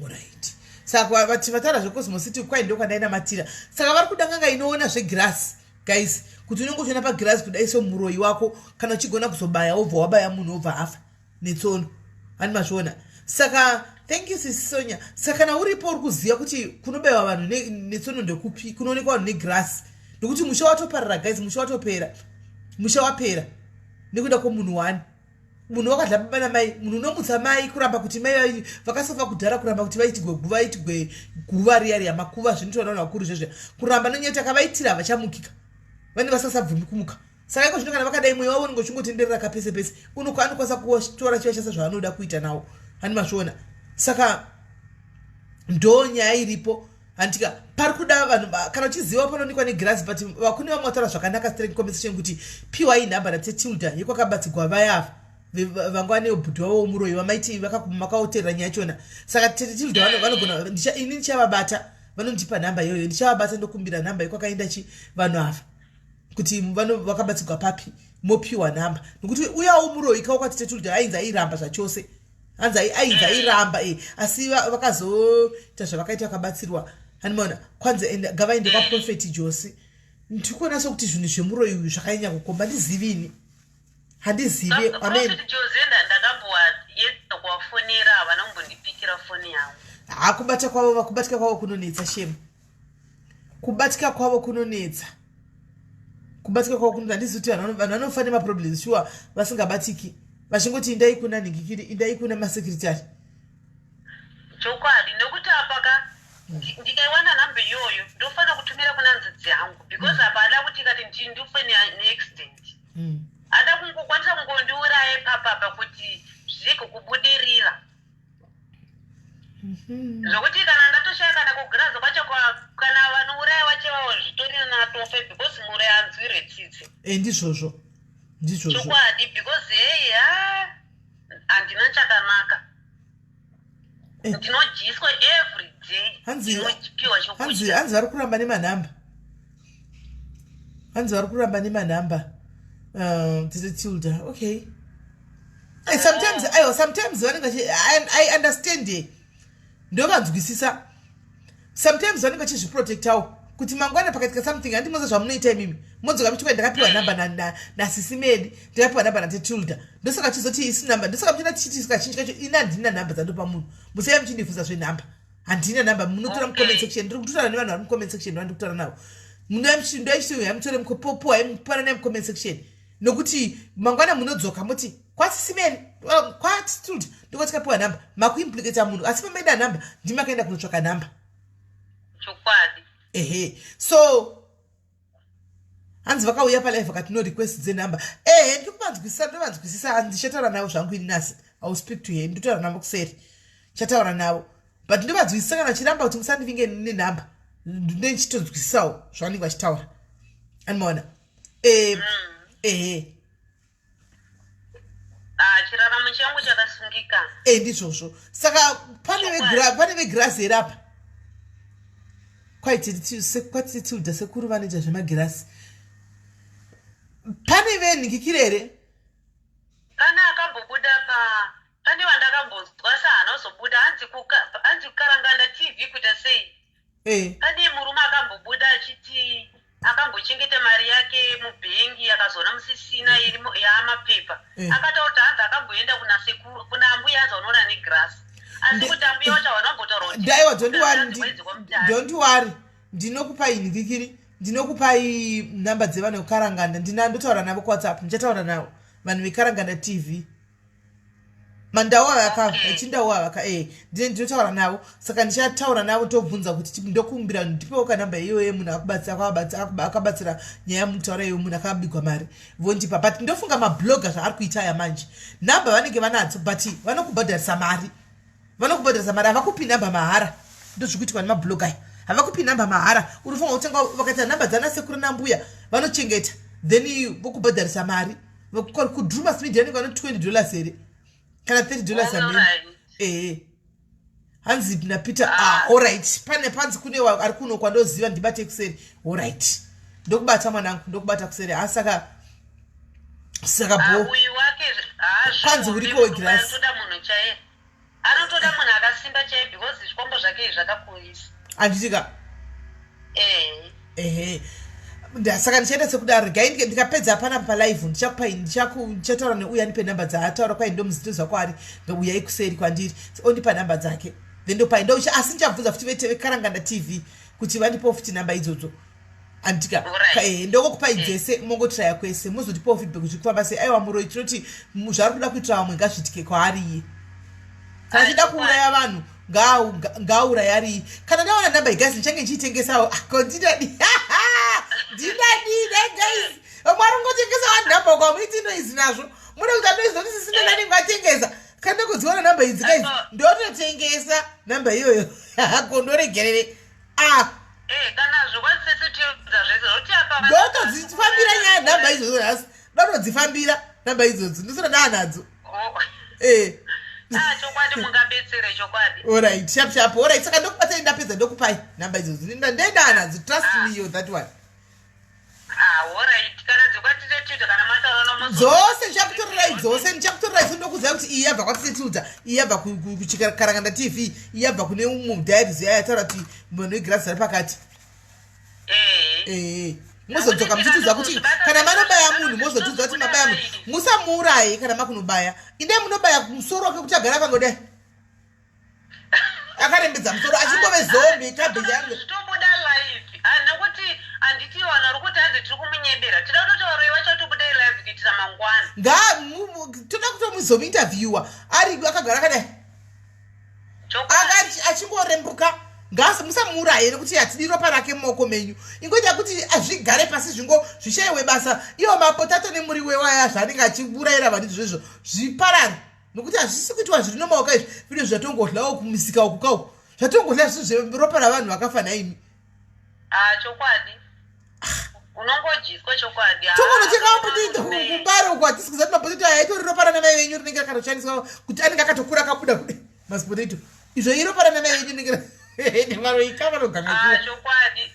B: Right, saka vati vataura zveCosmo City, kwai ndokwandainamatira. Saka vari kuda nganga inoona zvegirasi, guys, kuti unenge uchiona pagirasi kudai somuroyi wako, kana uchigona kuzobaya, wobva wabaya munhu, wobva afa netsono, hani mazviona? Saka thank you, Sisi Sonya. Saka kana uripo uri kuziva kuti kunobayiwa vanhu netsono ndekupi, kunoonekwa vanhu negirasi, nekuti musha watoparara, guys, musha watopera. Musha wapera nekuda kwomunhu one. Munhu wakadla baba namai, munhu unomutsa mai kuramba kuti mai vakasafa kudhara, kuramba kuti vaitigwe guva, itigwe guva riya riya, makuva zvinoitwa navanhu vakuru zvezve, kuramba nonyaya takavaitira havachamukika, vane vasasabvumi kumuka. Saka iko zvino kana vakadai mweya wavo unenge uchingotenderera kapese pese, anokwanisa kutora chivachasa zvaanoda kuita nawo. Hani mazviona? Saka ndo nyaya iripo handitika pari kuda vanhu kana uchiziva panoonekwa negirazi, but vakune vamwe vataura zvakanaka straight compensation kuti piwai nhamba natetilda yekwakabatsigwa vaya ava vanga vane bhudhi wavo womuroyi vamaiti makaoterera nyaya yachona. Saka tetilda vanogona, ini ndichavabata, vanondipa nhamba iyoyo, ndichavabata ndokumbira nhamba yekwakaenda chi vanhu ava kuti vakabatsigwa papi, mopiwa nhamba, nokuti uyawo muroyi kawakwati tetilda ainzi airamba zvachose, hanzi ainzi airamba e, asi vakazoita zvavakaita vakabatsirwa. Handimaona kwanzi ngavaende kwaProphet Jose. Ndikuona sokuti zvinhu zvemuroyi uyu zvakanyanya kukomba. Ndizivini, handizive. Amen.
C: Jose ndakambowaedza kuvafonera, havana kumbondipikira foni yavo.
B: Ha, kubata kwavo, kubatika kwavo kunonetsa shame. Kubatika kwavo kunonetsa, kubatika kwavo kunonetsa. Handizivi kuti vanhu vanofa nemaproblems sure vasingabatiki, vachingoti indai kuna nhingikiri, indai kuna masekretary.
C: Chokwadi, nekuti apa ka ndikaiwana nhamba iyoyo ndofanira kutumira kuna nzidzi yangu, because apa ada kuti ikati ndife neaccident, ada kungokwanisa kungondiuraya ipapapa kuti zvige kubudirira, zvokuti kana ndatoshaya kana kugirazi kwacho, kana vanouraya vachevawo zvitori natofe, because muroyi anzwirwe tsitsi.
B: E, ndizvozvo, ndizvozvo.
C: Chokwadi, because hei, ha, handina chakanaka. Ndinodyiswa every day. Ndinopiwa chokudya.
B: Hanzi vari kuramba nemanhamba, hanzi vari kuramba nemanhamba. Tete Tilda, okay. Sometimes aiwa, sometimes vanenge I understand, ndovanzwisisa. Sometimes vanenge vachizviprotectawo kuti mangwana pakaitika something, handimoza zvamunoita imimi, modzoka muchiti ndakapiwa nhamba nasisi Medi, ndakapiwa nhamba natetilda. Ndosaka chizoti isi nhamba, ndosaka muchiona tichiti kazhinji kacho ini handina nhamba dzandopa munhu. Musaiya muchindibvunza zvenhamba, handina nhamba. Munotora mucomment section, ndiri kutotaura nevanhu vari mucomment section, vandiri kutaura navo. Ndochiti mutore popuwai, mupananai mucomment section, nokuti mangwana munodzoka muti kwasisi Meri, kwatitilda ndokatikapiwa nhamba, makuimplicata munhu, asi pamaida nhamba ndimakaenda kunotsvaka nhamba.
C: Chokwadi.
B: Ehe, so hanzi vakauya palive vakati no request dzenhamba. Ehe, ndikuvanzwisisa, ndovanzwisisa. Ndichataura navo zvangu ini nasi. I will speak to her, ndotaura navo kuseri, chataura navo, but ndovanzwisisa kana vachiramba kuti musandivinge nenhamba, ndinchitonzwisisawo zvavanenge vachitaura, animaona? Ehe.
C: Ah, chiraramo changu chakasungika.
B: E, ndizvozvo. Saka pane vegirazi here apa? Kwaititilda sekuru vanoita zvemagirasi, pane venhikikire here?
C: Pane akambobuda pa, pane vandakambonzwa sahana uzobuda, hanzi kuKaranganda TV kuita sei. Pane murume akambobuda achiti akambochengeta mari yake mubhengi, akazoona musisina iri yaamapepa. Akataura kuti hanzi akamboenda kuna sekuru, kuna ambuya, hanzi vanoona negirasi, asi kuti ambuya vacho havana kumbotaura kuti
B: Ndaiwa, don't worry. Hanzi vainzi kwaMutare. Don't worry, ndinokupai nhikikiri, ndinokupai nhamba dzevanhu vekuKaranganda. Ndina ndotaura navo kuWhatsApp, ndichataura navo vanhu veKaranganda TV, mandau avaka. Echindau avaka, e, ndine ndinotaura navo. Saka ndichataura navo, tobvunza kuti ndokumbira ndipewo kanhamba iyoyo yemunhu akabatsira nyaya yamutaura iyo, munhu akabigwa mari, vondipa. But ndofunga mablogger zvaari kuita aya manje, nhamba vanenge vanadzo, but vanokubhadharisa mari, vanokubhadharisa mari, havakupi nhamba mahara. Ndozvikuitikwa nemablog aya, havakupi nhamba mahara. Unofanira kutenga. Vakaita nhamba dzana sekuru nambuya vanochengeta, then vokubhadharisa mari. KuDrumas Media vanenge vano $20 here kana $30 amene. Ehe, hanzi naPeter. Ah, alright, pane panzi kune ari kuno kwandoziva, ndibate kuseri. Alright, ndokubata mwanangu, ndokubata kuseri. Ha, saka
C: Ah,
B: bo
C: uyu wake
B: Kwanzi uriko wegirasi.
C: Anotoda munhu chaiye, anotoda munhu akasimba chaiye, because zvikombo zvake izvi zvakakurisa.
B: Handitika? Ehe. Saka ndichaita sekudaro. Regai ndikapedza panapa palive, ndichakupai, ndichataura neuyu andipe nhamba dzaataura kwai ndomuzitoziva kwaari, uyai kuseri kwandiri, ondipa nhamba dzake, then ndopai ndo. Asi ndichabvunza futi vete veKaranganda TV kuti vandipewo futi nhamba idzodzo. Anditika eh, ndokokupai eh. dzese mongotiraya kwese mozotipawo feedback kuti kufamba sei. Aiwa muroyi tinoti zvaari kuda kuitira vamwe ngazviitike kwaari iye. Kana achida kuuraya vanhu ngaauraya ari iye. Kana ndaona nhamba iyi guys ndichange ndichiitengesawo. Ah, ko ndinadi ndinadi dai guys vamwe vari kungotengesa vanhu nhamba uko hamuiti noise nazvo. Muda kuti anoise nokuti sisina nani ngatengesa. Kana ndakudziona nhamba idzi guys ndototengesa nhamba iyoyo. Ko ndoregerere. Ah.
C: Eh, kana zvokwasisitiudza zvese zvokuti apa
B: ndotodzifambira nyaya nhamba idzodzo nhasi ndotodzifambira nhamba idzodzo ndosina daa nadzo
C: oh. eh. ah, chokwadi mungabetsere chokwadi
B: orit sharp sharp orit saka ndokubatsai ndapedza ndokupai nhamba idzodzo ndendaa nadzo trust ah. me yo that one
C: Ah,
B: dzose ndichakutorerai dzose ndichakutorerai dzose ndokuziva kuti iyi yabva kwaTitilda iyi yabva kuchikaranganda tv iyi yabva kune umwe diaries yaya yataura kuti munhu wegirasi ari pakati ee mozodzoka muchitiudza kuti kana manobaya munhu mozotiudza kuti mabaya munhu musamuuraye kana makunobaya indai munobaya musoro wake kuti agara akangodai akarembedza musoro achingove zombi cabbage yangu
C: zvitobuda live ah, nekuti handiti vanhu vari kuti hanzi tiri kumunyebera tida kutoti varoyi vachatobuda live kuitira mangwana
B: nga toda kutomuzomuinterviewa ari akagara akadai achingorembuka ngasi musamuuraye nekuti hatidi ropa rake mumaoko menyu ingoita kuti azvigare pasi zvingo zvishaiwe basa iwo mapotato nemuriwo waya zvaanenge achiurayira vanhu izvozvo zviparare nokuti hazvisi kuitwa zviri nomaoka izvi vino zvatongodlawo kumisika uku kauku zvatongodla zvinhu zveropa ravanhu vakafa nhaimi
C: ah, chokwadi unongodyiswa chokwadi
B: tongonotenga mapotato kumbare uku hatisi kuziva kuti mapotato aya itori ropa ranamai venyu rinenge rakatoshandiswa kuti anenge akatokura akabuda kude mazipotato izvo iropa ranamai venyu rinenge varoika vanoganga
C: ah, chokwadi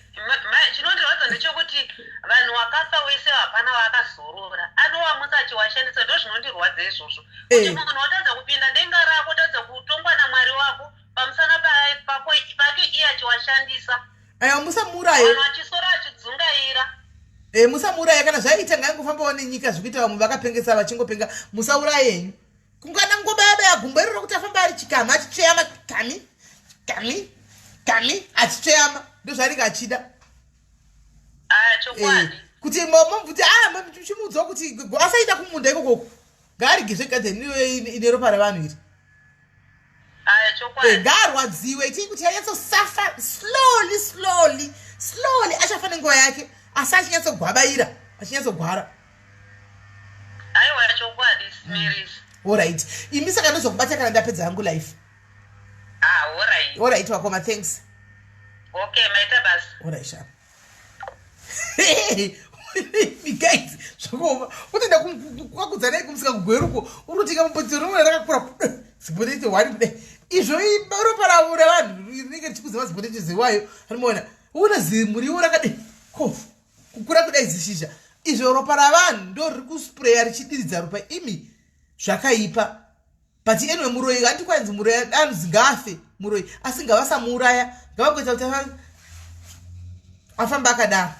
C: Chinondirwadza ndechekuti vanhu wakafa wese hapana waakazorora anowamutsa achiwashandisa ndozvinondirwadza izvozvo kuti eh. munhu watadza kupinda denga rako tadza kutongwa namwari wako pamusana pako pake iye achiwashandisa
B: aiwa musamuuraye
C: vanhu achisora achidzungaira
B: e, musamuuraye kana zvaita ngaingofambawo nenyika zvikuita vamwe vakapengesa vachingopenga musauraye henyu kungana ngobaya baya gumbo iroro kuti afamba ari chikama achitsveyama kami kami kami achitsveyama ndozvaanenge achida
C: ah, eh,
B: kuti momubvunze ah, chimuudzawo kuti asaita kumunda ikokoko ngaarige zvegadheni ine ropa ravanhu iri
C: eh,
B: ngaarwadziwe itii kuti anyatsosafa slowly slowly slowly achafa nenguva yake asi achinyatsogwabaira achinyatsogwara
C: aiwa chokwadi smiris
B: Alright. Imi saka ndozokubata kana ndapedza hangu life.
C: Ah, alright.
B: Alright wakoma thanks.
C: Okay, maita basa.
B: Alright, sha. Guys, zvakaoma. Unoenda kwakudza nei kumusika kugweruko uri kutenga mupotero unoona rakakura zipoteto one kudai. Izvo ropa ravo revanhu rinenge richikudza mazipoteto zewayo. Anomuona. Uona zimuriwo rakadai. Ko. Kukura kudai zishizha izvo ropa ravanhu ndo riri kuspreya richidiridza ropa imi zvakaipa but anyway muroyi hanti kwainzi muroyi anzi ngaafe muroyi asi ngavasamuuraya ngavangoita kuti afambe akadaro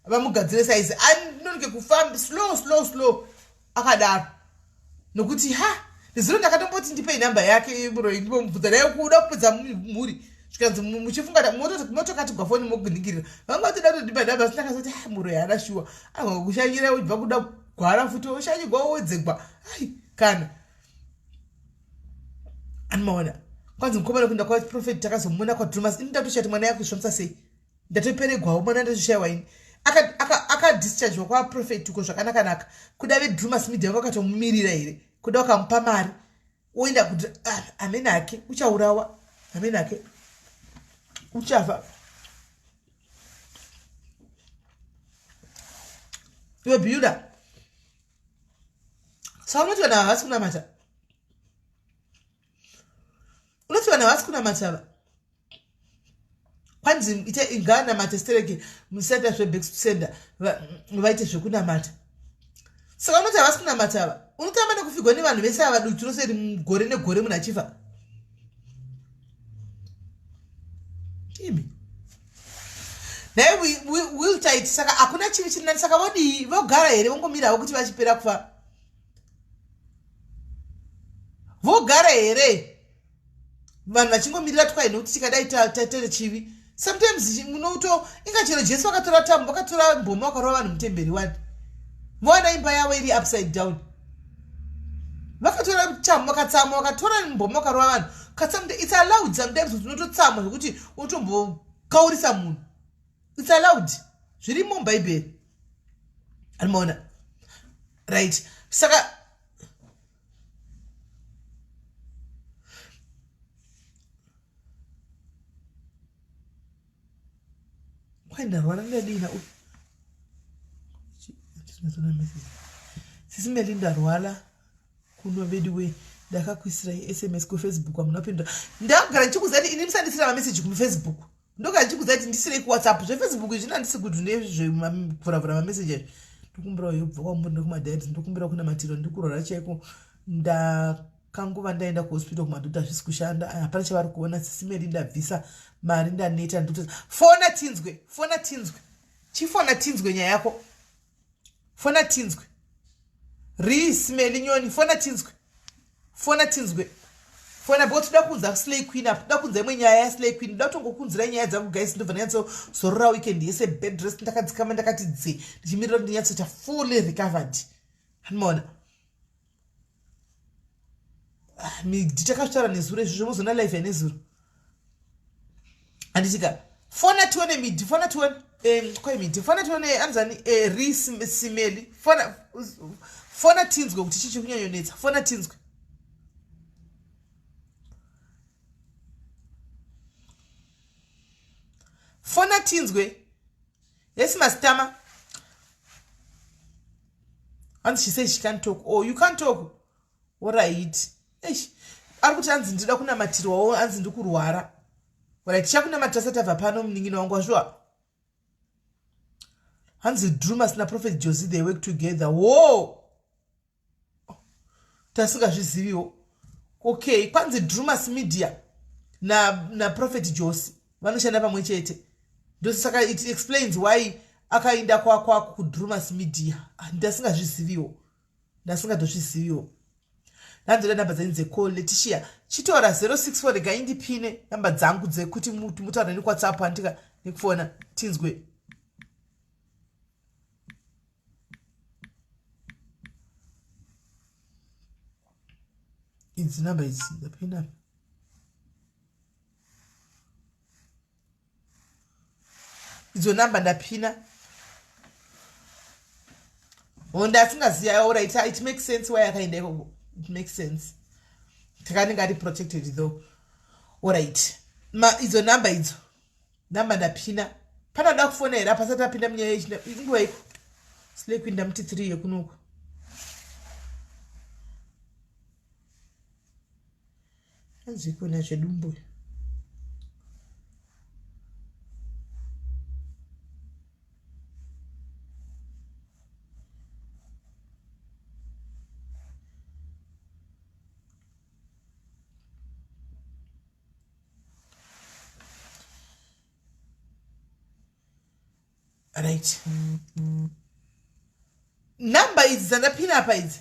B: vamugadzire saizi anonoke kufamba slow slow slow akadaro nokuti ha nezuro ndakatomboti ndipei nhamba yake muroyi ndimomubvunza naye kuda kupedza mhuri zvikanzi muchifunga motokatigwa foni mokuningirira vanga vatoda kutondipa nhamba asi ndakazoti ha muroyi haana shuwa anogona kushanyira ubva kuda gwara futi oshanyigwa owedzegwa ai kana animaona kwanzi mukomana kuenda kwaprofet takazomuona kwadrumas ini ndatoshati mwana yakusvamisa sei ndatoperegwawo mwana ndatoshaiwa ini akadischargewa aka kwaprofet uko zvakanakanaka kuda vedrumas media vakatomumirira here kuda vakamupa mari oenda kuti ah, amene ake uchaurawa amene ake uchafa iwe biyuda saka unoti vanhu havasi kunamata unoti vanhu havasi kunamata va kwanzi ite ngaanamate stereki musaita zveback to sender vaite zvekunamata saka unoti havasi kunamata ava unotamba nekufigwa nevanhu vese ava dutu rose ri gore negore munhu achifa imi naye will tight saka hakuna chivi chiri nani saka vodii vogara here vongomirawo kuti vachipera kufa vogara here vanhu vachingomirira twai nokuti tikadai tatere chivi Sometimes munoto inga chero Jesu vakatora tambo, vakatora mboma vakarova vanhu mutemberi wani. Vowana imba yavo iri upside down. Vakatora tambo vakatsamwa, vakatora mboma vakarova vanhu. Katsamwa, it's allowed sometimes kuti unototsamwa zvekuti unotombokaurisa munhu. It's allowed. Zvirimo muBhaibheri. Anomaona? Right. Saka kwai ndarwara ndadina sisi meli ndarwala kuno veduwe ndakakuisirai sms kufacebook hamuna kupindura ndakugara ndichikuziva kuti ini musandisira mameseji kufacebook ndogara ndichikuziva kuti ndisirei kuwhatsapp zvefacebook izvi nandisi kuti ndezvekuvhuravhura mameseji azvi ndokumbirawo yobva kwamuri nekumadairies ndokumbira kunamatirwa ndikurwara chaiko ndakanguva ndaenda kuhospital kumadhota hazvisi kushanda hapana chavari kuona sisi meli ndabvisa mari ndaneta ndikuti fona tinzwe fona tinzwe chifona tinzwe nyaya yako fona tinzwe risimeli nyoni fona tinzwe fona tinzwe fona because toda kuunza slay queen apa toda kuunza imwe nyaya yaslay queen ndoda kutongokunzirai nyaya dzangu guys ndobva ndanyatsozorora weekend yese bed rest ndakadzikama ndakati dze ndichimirira kuti ndinyatsoita fully recovered handimaona ah, midhi takazvitaura nezuro izvo zvomozona life yanezuro handitika fona tione midhi fona tione kwai midhi fona tione anzani eh, risimeli fona fona tinzwe kuti chii chikunyanyonetsa fona tinzwe fona tinzwe yes masitama hanzi she says she can't talk oh you can't talk orit eish ari kuti hanzi ndinoda kunamatirwawo hanzi ndikurwara orit tichakunamatira sati abva pano munin'ina wangu wazviwa hanzi drumas naprophet josi they work together wo tasingazviziviwo okay kwanzi drumas media naprophet na josi vanoshanda pamwe chete ndosaka it explains why akainda kwakwako kudrumas media ah, ndasingazviziviwo ndasingatozviziviwo ndanzoda namba dzenyu dzecall leticia chitora 064 regai ndipine namba dzangu dzekuti mutaure nekuwhatsapp andika nekufona tinzwe idzi namba idzi ndapinda idzo namba ndapina honda asingaziva alright it makes sense why akaenda ikoko it makes sense takanenge ari protected though alright ma idzo namba idzo namba ndapina panoda kufona here apasati apinda munyaya yechina inguva iko silekuinda muti 3 yekunoku Anzwikona zvedumbu. Right. Number idzi dzandapina apa idzi.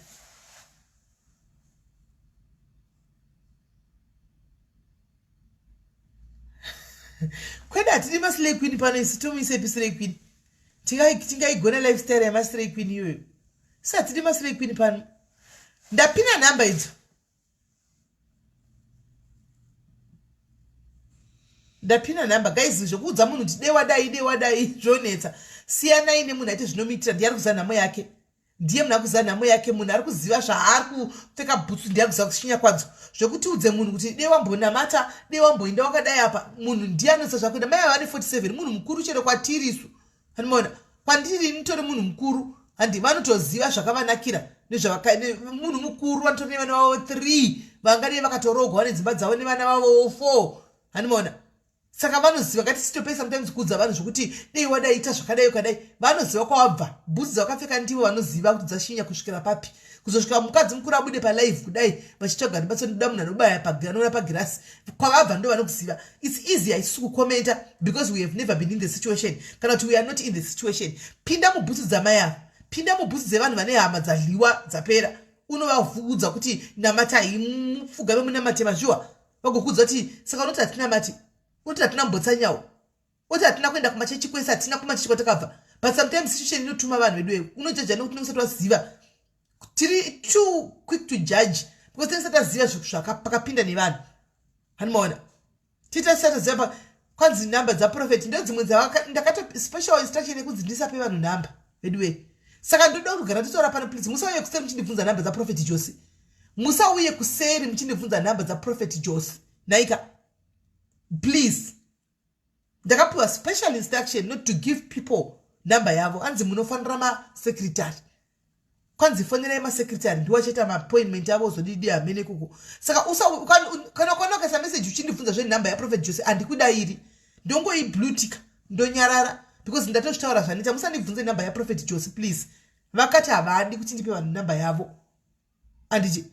B: Kwedu hatidi maslay queen pano isu tomuisepi slay queen. Tingaigona lifestyle yamaslay queen iyoyo. Isu hatidi maslay queen pano. Ndapina number idzo. Ndapina number guys zvekuudza munhu kuti dai wadai dai wadai zvonetsa. Siyanai nemunhu aite zvinomuitira ndiye ari kuziva nhamo yake. Ndiye munhu ari kuziva nhamo yake munhu ari kuziva zvaari kupfeka bhutsu ndiye ari kuziva kushinya kwadzo. Zvekuti udze munhu kuti dai wambonamata dai wamboinda wakadai apa munhu ndiye anoziva zvakuenda. Mai ava vane 47 munhu mukuru chero kwatiri isu. Anomaona kwandiri ini tori munhu mukuru handi vanotoziva zvakavanakira nezvavaka munhu mukuru vanotori nevana vavo 3 vangadei vakatorogwa vane dzimba dzavo nevana vavowo 4 handimaona saka vanoziva ngatisitopei sometimes kuudza vanhu zvekuti dei wadai ita zvakadai ukadai vanoziva kwawabva bhutsu dzavakapfeka ndivo vanoziva kuti dzashinya kusvikira papi kuzosvika mukadzi mukuru abude palive kudai vachitsvaga rubatsiro ndoda munhu anobaya anoona pagirasi kwavabva ndo vanokuziva its easier isusu kukomenta because we have never been in the situation kana kuti we are not in the situation pinda mubhutsu dzamai ava pinda mubhutsu dzevanhu vane hama dzadliwa dzapera unovaudza kuti namatai mupfugame munamate mazviwa vagokuudza kuti saka unoti hatinamati unoti hatina mbotsanyawo. Oti hatina kuenda kumachechi kwese, hatina kumachechi kwatakabva, but sometimes situation inotuma vanhu vedu ewe unojaja nekuti unenge usati waziva. Tiri too quick to judge because tinenge taziva zvakapinda nevanhu. Hanimaona tita tisati taziva kwanzi nhamba dzaprofeti ndo dzimwe ndakato special instruction yekunzi ndisape vanhu nhamba veduwee. Saka ndoda kugara nditaura pano, please musauye kuseri muchindibvunza nhamba dzaprofeti Josi. Musauye kuseri muchindibvunza nhamba dzaprofeti Josi naika, please. Ndakapiwa special instruction not to give people nhamba yavo. Anzi munofanira masecretary, kwanzi fonerai masecretary, ndiwo achaita maappointment avo, ozodidi hamene ikoko. Saka kana ukaona ukaisa message uchindibvunza zvenhamba yaProphet Jose, handikudairi, ndongoiblutika, ndonyarara, because ndatozvitaura zvanoita. Musandibvunze nhamba yaProphet Jose, please. Vakati havadi kuti ndipe vanhu nhamba yavo, anditi?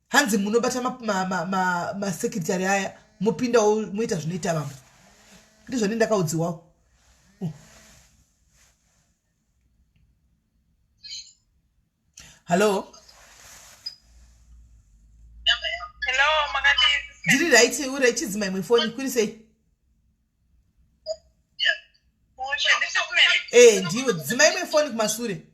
B: Hanzi munobata masecretary aya, mopindawo moita zvinoita vamwe. Ndizvo ndakaudziwawo. Oh. Hallo.
D: Hello, makadii?
B: Ndiri right, uri chidzima imwe foni, kuri sei?
D: Mushe, ndisikumene.
B: Eh, ndiwe, dzima imwe foni kumasure.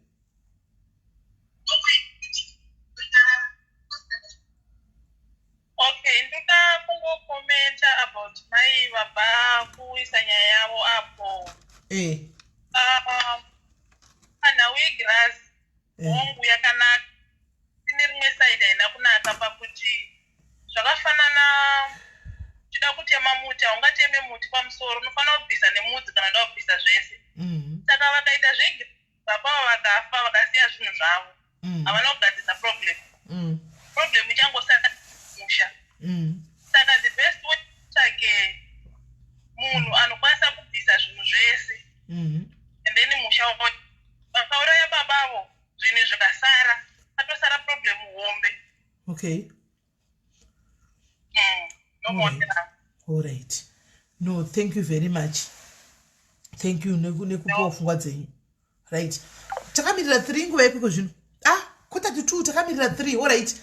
D: Okay, ndoda kungokomenta about mai vabva kuisa nyaya yavo apo. Panhau yegirazi, hongu yakanaka. Ine rimwe side haina kunaka pakuti zvakafanana uchida kutema muti, haungateme muti pamusoro, unofanira kubvisa nemudzi kana uda kubvisa zvese. Saka vakaita zvegirazi, baba vakafa vakasiya zvinhu zvavo, havana kugadzisa problem. Problem ichangosara musha. Saka the best way, tsvake munhu anokwanisa kubvisa zvinhu zvese and then musha vakauraya babavo, zvinhu zvikasara, patosara problem hombe. Ndomuonera.
B: All right, no, thank you very much, thank you nekupawo pfungwa dzenyu. Right, takamirira 3, nguva ipiko zvino? Ah, 1:45, takamirira 3. All right,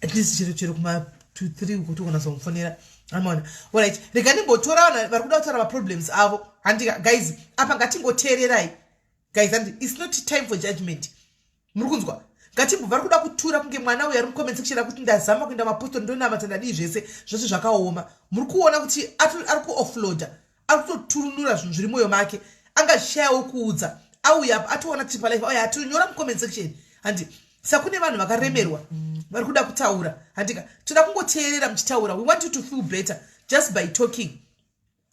B: at least chero chero kuma 2 3 uko togona zomufonera, amaona. Alright, rega ndimbotora vanhu vari kuda kutaura maproblems avo, handika guys? Apa ngatingoteererai guys, and it's not time for judgment, muri kunzwa? Ngatimbobva vari kuda kutura kunge mwana uyu ari mucomment section akuti ndazama kuenda mapostori, ndonamata, ndadii, zvese zvose zvakaoma. Muri kuona kuti ari kuoffloada, ari kutoturunura zvinhu zviri mwoyo make, angazvishayawo kuudza. Auya apa, atoona tiri palive, auya atonyora mucomment section, handi? Saka kune vanhu vakaremerwa vari kuda kutaura, handika? Toda kungoteerera muchitaura. We want you to feel better just by talking,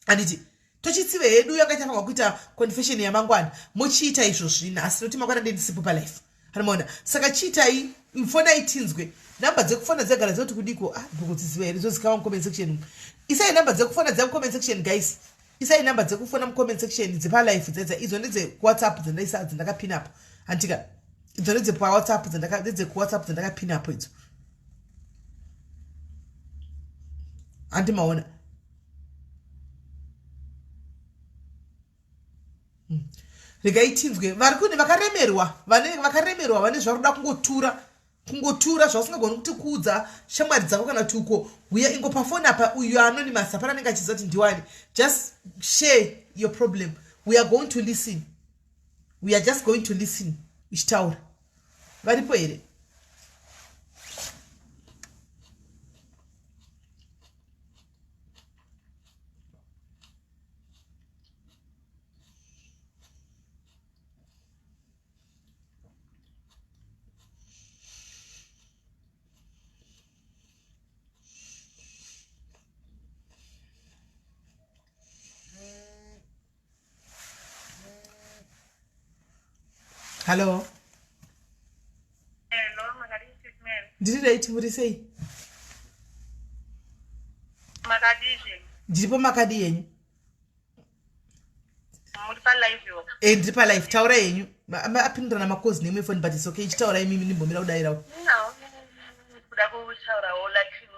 B: handiti? Tochitsive hedu yanga ichafanirwa kuita confession yamangwana, muchiita izvozvi nhasi, nokuti mangwana ndendisipo palife, anomaona. Saka chiitai, fonai tinzwe. Namba dzekufona dzagara dzoti kudiko? Ah, ndikudziziva here? Dzozikava mucomment section. Isai namba dzekufona dza mucomment section, guys. Isai namba dzekufona mucomment section dzepalife dzedza. Idzo ndedzekuWhatsApp dzandaisa, dzandakapina apo, handika? Idzo ndedzepawhatsApp, ndedzekuWhatsApp dzandakapina apo idzo, handi maona? Regai tinzwe vari kune vakaremerwa, vane vakaremerwa, vane zvari kuda kungotura, kungotura zvausingagoni kuti kuudza shamwari dzako kana kuti uko. Huya ingo pafoni apa, uyu anonymous, hapana anenge achiziva kuti ndiwani. Just share your problem, we are going to listen, we are just going to listen uchitaura. Varipo here? Hallo.
D: Hello, makadii treatment?
B: Ndiri right, muri sei?
D: Makadii?
B: Ndiripo, makadii yenyu?
D: Muri palive yo?
B: E, ndiri palive, taura yenyu. Apindurana makozi neimwe foni, but it's okay, ichitaura imimi, ndimbomira kudayirawo.
D: No, kuda kutaurawo like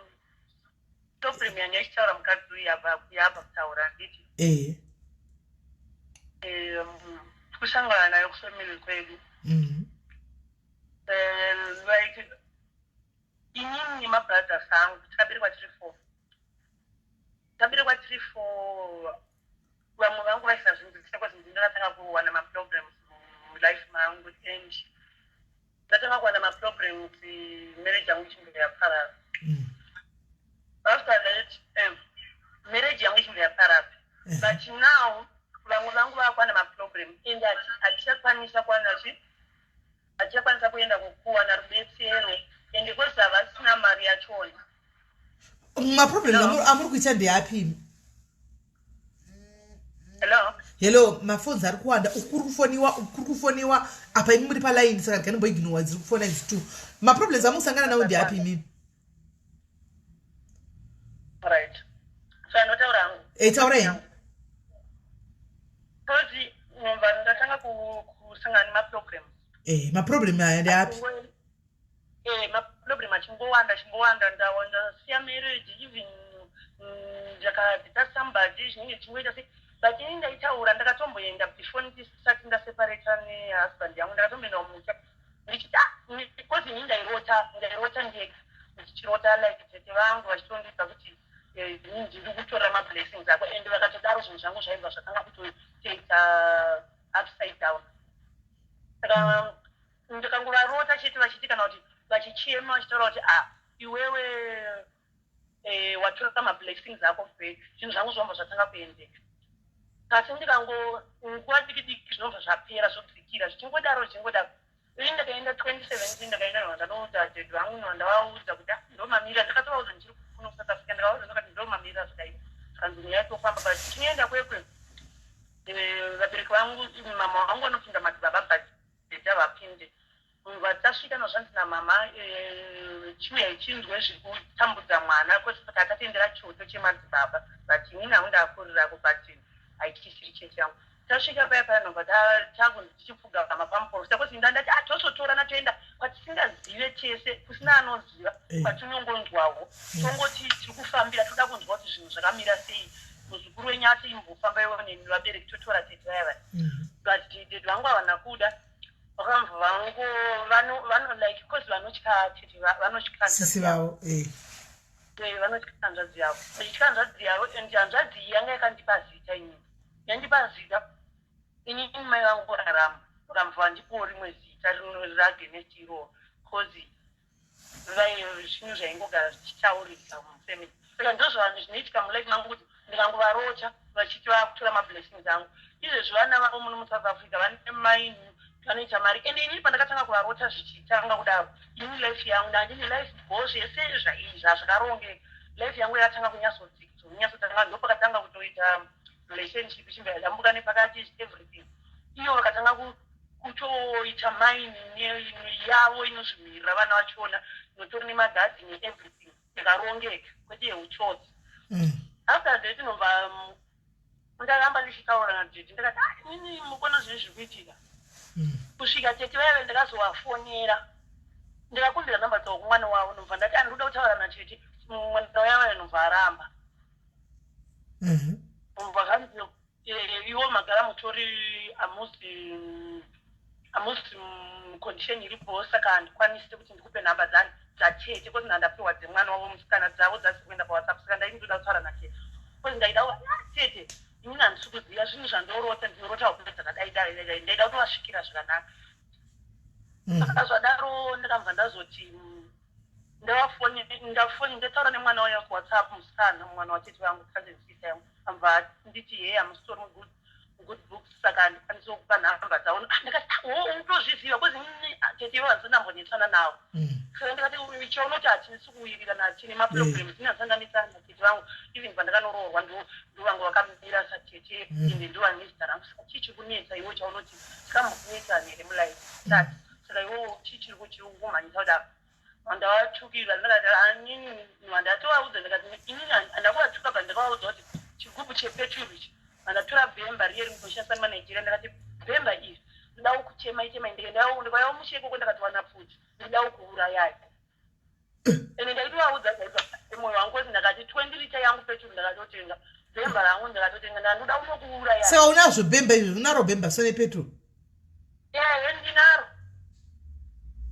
D: problem yanga ichitaura mukadzi uyu yabva kutaura, handiti?
B: Ehe.
D: Kusangana nayo kufamily kwedu. Like inini nemabrothers angu takaberekwa tiri four, taberekwa tiri four.
C: And ndatanga kuwana maproblems, marriage yangu ichinge yaparara. After that, marriage yangu ichinge yaparara, but now vamwe vangu vakuwana maproblem and hatichakwanisa kuwana chi hatichakwanisa kuenda kuwana rubetsero, and because havasina mari yachona.
B: Maproblems amuri kuita ndeapi?
C: Hello?
B: Hello. Maphones ari kuwanda. Uku kuri kufoniwa, uku kuri kufoniwa. Apa imi muri palaini, saka ndikanimboignowa dziri kufona idzi two. Maproblems amusangana nawo ndeapi imimi?
C: Right, so anotaura hangu.
B: E, taurai henyu.
C: Because vanhu ndatanga kusangana nemaproblems.
B: E, maproblem aya ndeapi?
C: Maproblem achingowanda, achingowanda. Ndasiya marriage, even ndakabvisa somebody, zvinenge zvichingoita sei. But ini ndaitaura, ndakatomboenda before ndisati ndaseparata nehusband yangu, ndakatomboenda kumusha ndichiti, ah, because ini ndairota ndega, ndichirota like tete vangu vachitondiudza kuti ini ndiri kutora mablessings ako. And vakatodaro, zvinhu zvangu zvaibva zvatanga kutoita upside down. Saka ndikangovarota chete vachiti, kana kuti vachichema, vachitaura kuti, "Ah, iwewe watora mablessings ako back," zvinhu zvangu zvinobva zvatanga kuendeka. Asi ndikango nguva diki diki zvinobva zvapera, zvodzikira, zvichingodaro, zvichingodaro. Ini ndakaenda 2017, ndakaenda, ndanoudza daddy vangu, ndavaudza kuti, "Ah, ndomamirira." Ndakatovaudza ndichiri kuno kuSouth Africa. Ndakavaudza, ndakati, "Ndomamirira zvakaipa." Zvikanzi, "Nyaya tofamba." But tinoenda kwekwe, vabereki vangu, mama vangu vanopinda madzibaba, but daddy havapinde. Vatasvika nozvanzi namama, "Chiuya chinzwe zviri kutambudza mwana." Kwesaka tatendera choto chemadzibaba, but inini hangu ndakurirako, but haichisiri chechi yangu. Tasvika paya paya, nobva takunzi tichipfugama pamuprofita, kwesi ndandati, "Ah, tosotorana toenda kwatisingazive tese, kusina anoziva, kwatinongonzwawo, tongoti tiri kufambira, toda kunzwa kuti zvinhu zvakamira sei. Muzukuru wenyu ati imbofamba iwo nemi vabereki, totora tete vaya vaya." But daddy vangu havana kuda. Vakambva vango vano like, cause vanotya tete, vanotya
B: sisi vavo.
C: Vanotya hanzvadzi yavo, vachitya hanzvadzi yavo. And hanzvadzi iyi yanga yakandipa zita, inini yandipa zita inini mai vangu kurarama, vakambva vandipawo rimwe zita ragenest iroro, cause zvinhu zvaingogara zvichitaurika mufamily. Saka ndozvanhu zvinoitika mulife mangu, kuti ndikangovarota vachiti vakutora mablessings angu. Izvezvi vana vavo muno muSouth Africa vane maini, vanoita mari. Ende inini pandakatanga kuvarota zvichitanga kudaro, ini life yangu ndandine life go, zvese zvazvakarongeka. Life yangu yakatanga kunyatsotanga, ndopakatanga kutoita relationship ichibva yadambuka nepakati, everything. Iyo vakatanga kutoita maini yavo inozvimirira, vana vachona, inotori nemagadhi neeverything, yakarongeka, kwete yeutsotsi. After that, inobva ndaramba ndichitaura nadaddy. Ndakati, "Ah, inini mukona zvinhu zviri kuitika." Kusvika tete vaive, ndakazovafonera, ndikakumbira namba dzavo kumwana wavo. Nobva ndati, "Andinoda kutaura natete." Mwana wavo nobva aramba. Nobva kanzi, "Iwo magara mutori, hamusi mucondition iripo, saka handikwanisi kuti ndikupe nhamba dzani dzatete, cause ndandapiwa dzemwana wavo musikana, dzavo dzasi kuenda paWhatsApp. Saka ndaindoda kutaura natete, cause ndaida, ah, tete, inini handisi kuziva zvinhu zvandorota, ndinorota hope dzakadai dai dai, ndaida kutovasvikira zvakanaka." Saka zvadaro, ndakabva ndazoti ndafoni, ndataura nemwana waya kuWhatsApp, musikana, mwana watete vangu, cousin sister yangu. Ambva nditi, "He, hamusitori good books, saka handikwanisi kukupa nhamba dzavo." Ah, ndakati, "Ah, wo unotozviziva, cause inini, ah, tete ivo handisandambonetsana navo." Saka ndikati, "Chaunoti hatisi kuwirirana, tine maproblems. Ini handisandanetsana natete vangu. Even pandakanoroorwa, ndo vangu vakamira satete, ende ndo vane zita rangu. Saka chii chiri kunetsa iwo, chaunoti tikambokunetsana here mulife tati? Saka iwowo chii chiri kumhanyisa kudaro?" Ndavatukira, ndakati anini, ndatovaudza, ndakati inini handakuvatuka, but ndakavaudza kuti chigubhu chepeturu ichi, andatora bhemba riye rinoshandiswa nemaNigeria. Ndakati, "Bhemba iri ndodawo kuchema itema, ndikauya mushe ikoko, ndakatowana pfuti, ndidawo kuurayai." Ende ndaitovaudza chaizvo mwoyo wangu, cause ndakati 20 litre yangu peturu ndakatotenga, bhemba rangu ndakatotenga, ndandoda kunokuurayai.
B: Saka unazvo bhemba izvo? Unaro bhemba sone peturu?
C: Ehe, ndinaro,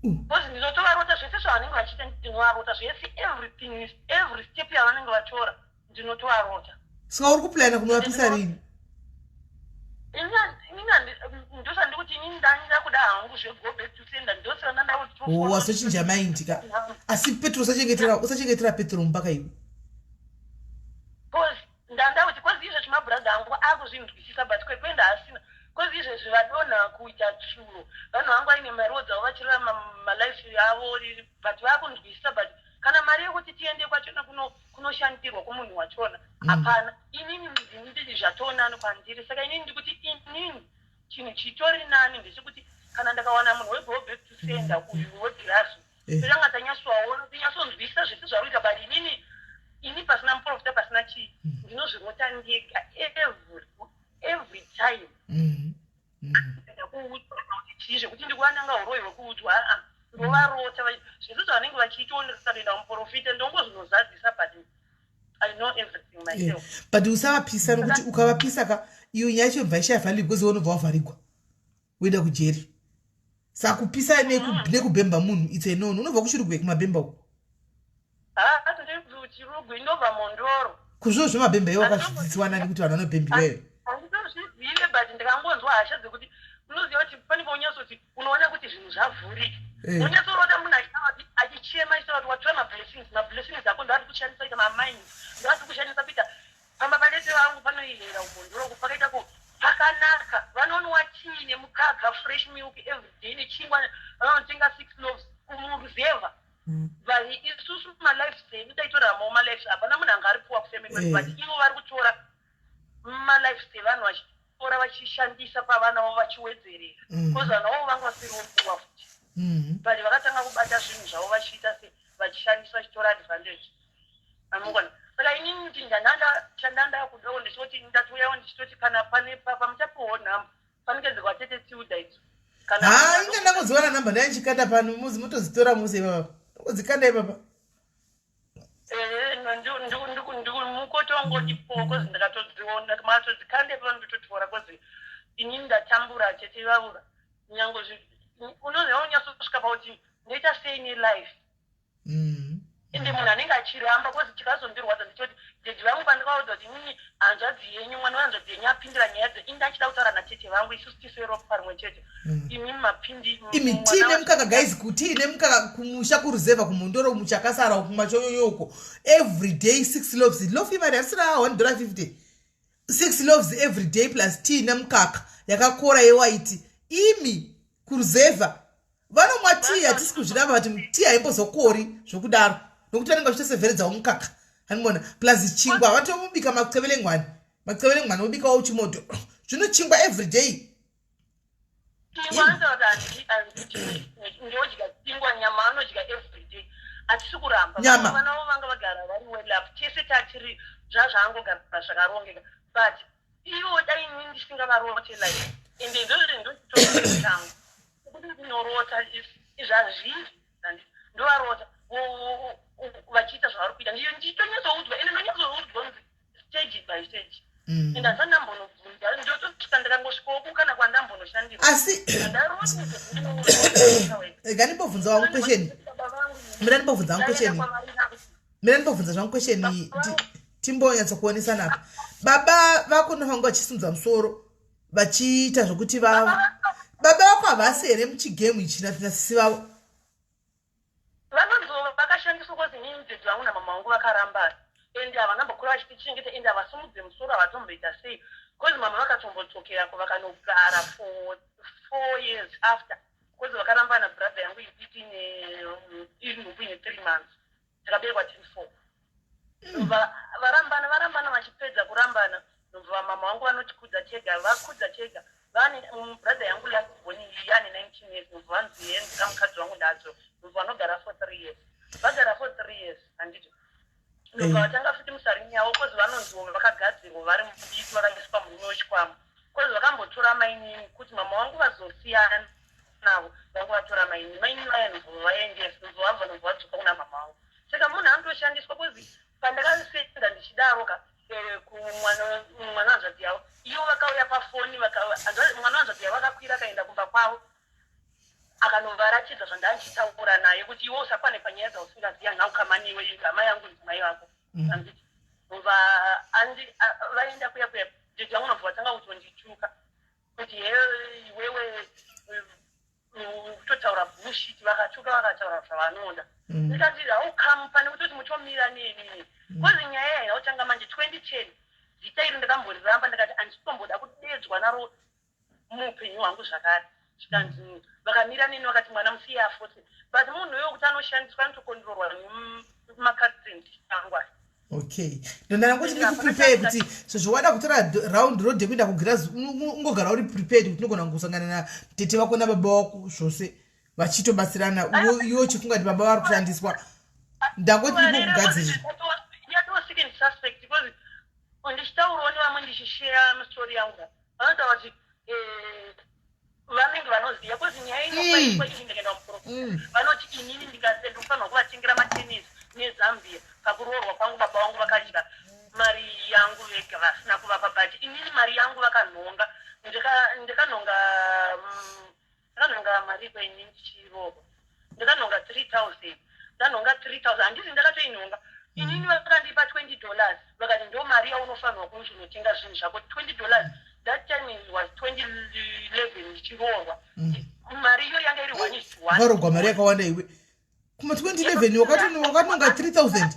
C: because ndinotovarota zvese zvavanenge vachiita, ndinovarota zvese, everything, every step yavanenge vatora, ndinotovarota.
B: Saka uri kuplana kunovapisa rini?
D: Ndosandikuti inini ndanga kuda hangu zvego back to sender, ndosana ndakuti.
B: Oh, wasochinja mind ka. Asi petro usachengetera, usachengetera petro mupaka iwe.
D: Cause ndanda kuti, cause izvezvi mabhuradha angu akuzvinzwisisa, but kwekuenda asina, cause izvezvi vadonha kuita tsuro. Vanhu vangu vaine mariwo dzavo, vachirarama malife avo, but vakunzwisisa. But kana mari yekuti tiende kwachona kunoshandirwa kumunhu wachona, hapana. Inini ndini zvatoonani kwandiri. Saka inini ndikuti, inini chinhu chitori nani ndechekuti kana ndakawana munhu wego back to sender uyu wegirazi, totanga tanyatsoaona, tinyatsonzwisisa zvese zvari kuita. But inini, ini pasina muprofita, pasina chii, ndinozvirota ndega every time. Kuudzwa kuti chii, zvekuti ndikuvananga uroyi hwekuudzwa, aa, ndovarota zvese zvavanenge vachiitawo. Ndikatoenda kumuprofita, ndongozvinozadzisa, but I know everything myself.
B: But usavapisa, nokuti ukavapisa ka, iyo nyaya yacho yobva ishaya value, because iwe unobva wavharigwa, woenda kujeri. Saka kupisa nekubhemba munhu, it's a no. Unobva kuChirugwe, kumabhemba uko?
D: Ha, ndibvi Chirugwe, indobva Mondoro.
B: Kuzviro zvemabhemba iwe wakazvidzidziswa nani kuti vanhu vanobhembiweyo?
D: Handitozvizive, but ndikangonzwa hasha dzekuti, unoziva kuti pane paunyatsoti unoona kuti zvinhu zvavhurika. Unyatsorota munhu achitaura kuti, achichema, achitaura kuti watora mablessings, mablessings ako ndoari kushandisa kuita mamines, ndoari kushandisa kuita pamba padete vangu panoyerera uMondoro pakaita ku pakanaka. Vanonwa tii nemukaka, fresh milk everyday, nechingwa. Vanotenga six loaves kumuruzevha. But isusu malifes edu taitoramawo malifes, hapana munhu anga ari puwa kufamily, but ivo vari kutora malifes evanhu, vachitora, vachishandisa pavana vavo, vachiwedzerera, because vanhu vavo vanga vasiriwo puwa futi. But vakatanga kubata zvinhu zvavo, vachiita se vachishandisa, vachitora advantage, amukona. Saka inini kuti chandanda kudawo ndechikuti ndatiuyawo ndichitoti kana pane pamuchapiwawo nhamba, fanike kwatete Tilda idzo.
B: Ha, inga ndangodziwana nhamba, ndaichikanda pano muzi, motodzitora muse ipapa, ndokudzikanda ipapa.
D: Mukotongondipowo, cause ndakatodziona, matodzikanda ipapa, ndototora, cause inini ndatambura chete ivavura. Nyange unoziva, unyatsosvika pakuti ndoita sei nelife. Ende munhu anenge achiramba, cause chikazondirwadza ndechoti daddy vangu pandikaudza kuti inini hanzvadzi yenyu, mwana wehanzvadzi yenyu apindira nyaya dze, ini ndachida kutaura natete vangu, isusu tisero parimwe chete, imi mapindi.
B: Imi, tii nemukaka, guys, tii nemukaka kumusha, kuruzevha, kuMondoro, muchakasara, kumachonyonyo uko, every day six loaves. Loaf imari hasira $1.50. Six loaves every day plus tea nemukaka yakakora yewhite. Imi, kuruzevha vanomwa tii, hatisi kuzviramba, but tii haimbozokori zvokudaro, nokuti vanenge vachitoseveredzawo mukaka, hanimona? Plus chingwa, vatomubika macevelengwani, macevelengwani obikawo uchimoto zvino, chingwa every day.
D: Chingwa anotaura kuti ndodya chingwa, nyama anodya every day, hatisi kuramba.
B: Nyama.
D: Vana vavo vanga vagara vari well up, tese tatiri zvazvaangogara zvakarongeka, but ivo dai ini ndisingavarote like, ende ndozvo changu kuti ndinorota zvazviri, ndovarota vachiita zvavari kuita, ndichitonyatsoudwa, ende ndonyatsoudzwa kunzi stage by stage. Ende handisati ndambonobvunza, ndotosvika, ndikangosvikawo kana kwandambonoshandira.
B: Asi rega ndimbobvunza wangu question, mira ndimbobvunza wangu question, mira ndimbobvunza zvangu question, timbonyatsokuonesana apa. Baba vako ndofange vachisimudza musoro vachiita zvokuti baba vako havasi here muchigame ichi nasisi vavo?
D: Vanonzi vakashandiswa, cause inini daddy vangu namama vangu vakarambana, ende havana mbokura vachitichengeta, ende havasimudze musoro, havatomboita sei, cause mama vakatombodzokera vakanogara for 4 years after, cause vakarambana brother yangu idiki iri nhumbu ine 3 months, takaberekwa tiri four. Varambana, varambana, vachipedza kurambana, nobva mama vangu vanotikudza tega, vakudza tega. Vane brother yangu last born yaane 19 years, nobva vanzi yenzika mukadzi wangu ndadzo, nobva vanogara for 3 years, vagara for 3 years, handiti? Nobva vatanga futi musarinyawo, cause vanonziwo vakagadzirwa vari mudiki, vakaiswa murume wechikwambo, cause vakambotora mainini kuti mama vangu vazosiyana navo, vangu vatora mainini, mainini vaya nobva vaendesa, nobva vabva, nobva vadzoka kuna mama vangu. Saka munhu anotoshandiswa, cause pandakasenda ndichidaro ka, kumwana mwana hanzvadzi yavo, ivo vakauya pafoni, mwana hanzvadzi yavo akakwira akaenda kumba kwavo, akanovaratidza zvandandichitaura naye kuti iwe usakwane panyaya dzausingaziva, nhaukamaniwe hama yangu, nzimai vako. Handiti vaenda kuya kuya, daddy vangu nobva vatanga kutondituka.
C: Kuti he, iwewe kutotaura bullshit. Vakatuka, vakataura zvavanoda. Ndikati, "How come pane kutoti mutomira nenini?" 'Cause nyaya yaina kutanga manje 2010. Zita iri ndakamboriramba, ndikati handitomboda kudedzwa naro muupenyu hwangu zvakare. Zvikanzi vakamira neni, vakati mwana musiye afote, but munhu uyo kuti anoshandiswa, anotokontrolwa nemakazins angu aya.
B: Okay, ndondana kuti ndikuprepare kuti sezvo wada kutora round road yekuenda kugirazi, ungogara uri prepared kuti unogona kusangana natete vako nababa vako zvose vachitobatsirana, iwe uchifunga kuti baba vari kushandiswa. Ndangoti ndikukugadzirira.
C: Yatova second suspect, because ndichitaurawo nevamwe, ndichishare story yangu, vanotaura kuti vanenge vanoziva, 'cause nyaya inofaiswa ini ndikaenda kumuprofita, vanoti inini ndinofanirwa kuvatengera matenisi neZambia. Pakuroorwa kwangu baba vangu vakadya mari yangu vega vasina kuvapa, but inini mari yangu vakanhonga. Ndakanhonga mari iko inini ndichiroorwa, ndakanhonga 3000, ndanhonga 3000, handisi ndakatoinhonga inini. Vakandipa $20, vakati ndo mari yaunofanirwa kunzi unotenga zvinhu zvako, $20. That time it was 2011 ndichiroorwa. Mari iyo yanga iri one is to one.
B: Wakarogwa mari yakawanda iwe kuma 2011, wakatonga 3000.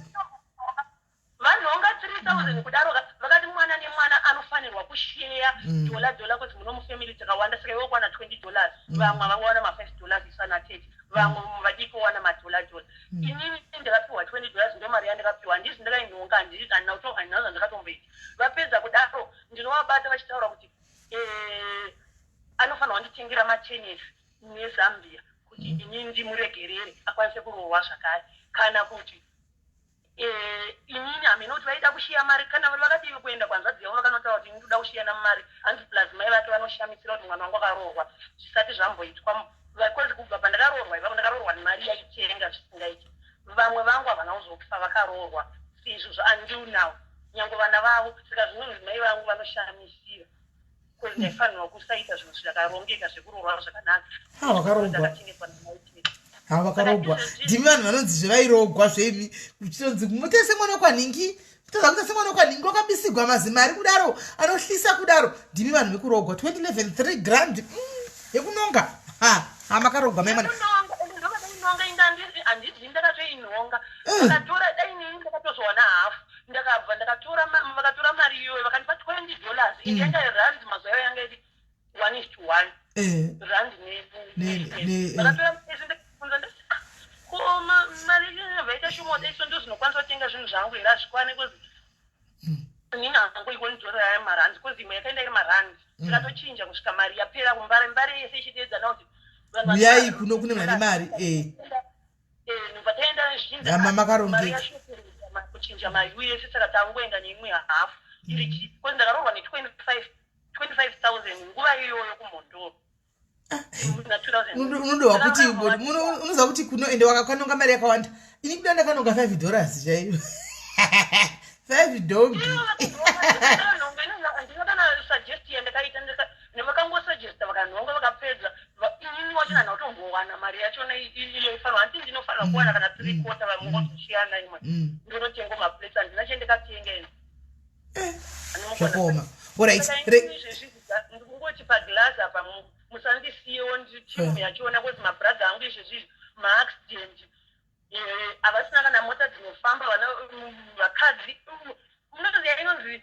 C: Vanhonga 3000 kudaro, vakati mwana nemwana anofanirwa kusheya dollar dollar, kuti muno mufamily takawanda, saka iwe kuwana $20, vamwe havangowana ma$5, isana 30, vamwe vadiki vowana madollar dollar. Inini ndakapiwa $20, ndo mari yandakapiwa. Handisi ndakainhonga, handina zvandakatomboita. Vapedza kudaro, ndinovabata vachitaura kuti anofanirwa kunditengera matenisi neZambia kuti inini ndimuregerere akwanise kuroorwa zvakare, kana kuti inini hameno kuti vaida kushiya mari kana vakadii kuenda kwanzvadzi yavo vakanotaura kuti ini ndoda kushiyana mari. Hanzi plus mai vake vanoshamisira kuti mwana wangu akaroorwa zvisati zvamboitwa, 'cause kubva pandakaroorwa ipapo ndakaroorwa nemari yaitenga zvisingaiti. Vamwe vangu havana kuzofa vakaroorwa seizvozvo until now, nyange vana vavo. Saka zvinonzi mai vangu vanoshamisira 'cause ndaifanirwa kusaita zvinhu zvakarongeka zvekuroorwa zvakanaka.
B: Ah, wakarogwa.
C: Ndakachengetwa namaitiro.
B: Ha, vakarogwa. Ndimi vanhu vanonzi zvevairogwa zveimi, kuchitonzi mutese mwana kwanhingi, kutadza kuita semwana kwanhingi, wakabisigwa mazimari kudaro, anohlisa kudaro. Ndimi vanhu vekurogwa 2011, 3 grand yekunonga. Ha ha, makarogwa mai mwana.
C: Ndovadainonga, inda handidzi ndakatoinhonga. Vakatora, dai inini ndakatozowana hafu. Ndakabva ndakatora vakatora mari iyoyo, vakandipa $20. Indi yanga rand mazuva ayo yanga iri 1 is to 1. Rand vakatora ese. Ndakabvunza ndati, "Ah, ko mari vaita shoma daiso ndo zvinokwanisa kutenga zvinhu zvangu here? Hazvikwane, 'cause inini hangu ikonidzorera aya marandi, 'cause imwe yakaenda iri marandi." Tikatochinja kusvika mari yapera kumbare, mbare yese ichideedzana kuti vanhu
B: Uyai kuno kune vane mari.
C: Ndobva taenda zvichinzi
B: Hama
C: mari
B: makarongeka.
C: yashoteresa kuchinja mari yese, saka tangoenda neimwe hafu iri chi, 'cause ndakaroorwa ne25 25,000 nguva iyoyo kuMhondoro na 2000.
B: Unodohwa kuti unoziva kuti kuno ende wakakanonga mari yakawanda. Ini kuda ndakanonga $5 chaiyo, 5 dhongi.
C: Handina kana suggest yandakaita, vakangosuggesta, vakanhonga, vakapedza. Inini wacho handina kutombowana mari yachona iyo ifanirwa. Handiti ndinofanirwa kuwana kana three quarter, vamwe vozoshiyana imwe. Ndonotenga maplates, handina chendakatenga ini.
B: Zvakaoma. Alright.
C: Saka inini izvezvi ndikungoti paglass apa musandisiyewo timu yachona, 'cause mabrother angu izvezvi maaccident, havasina kana mota dzinofamba. Vana vakadzi, munoziva inonzi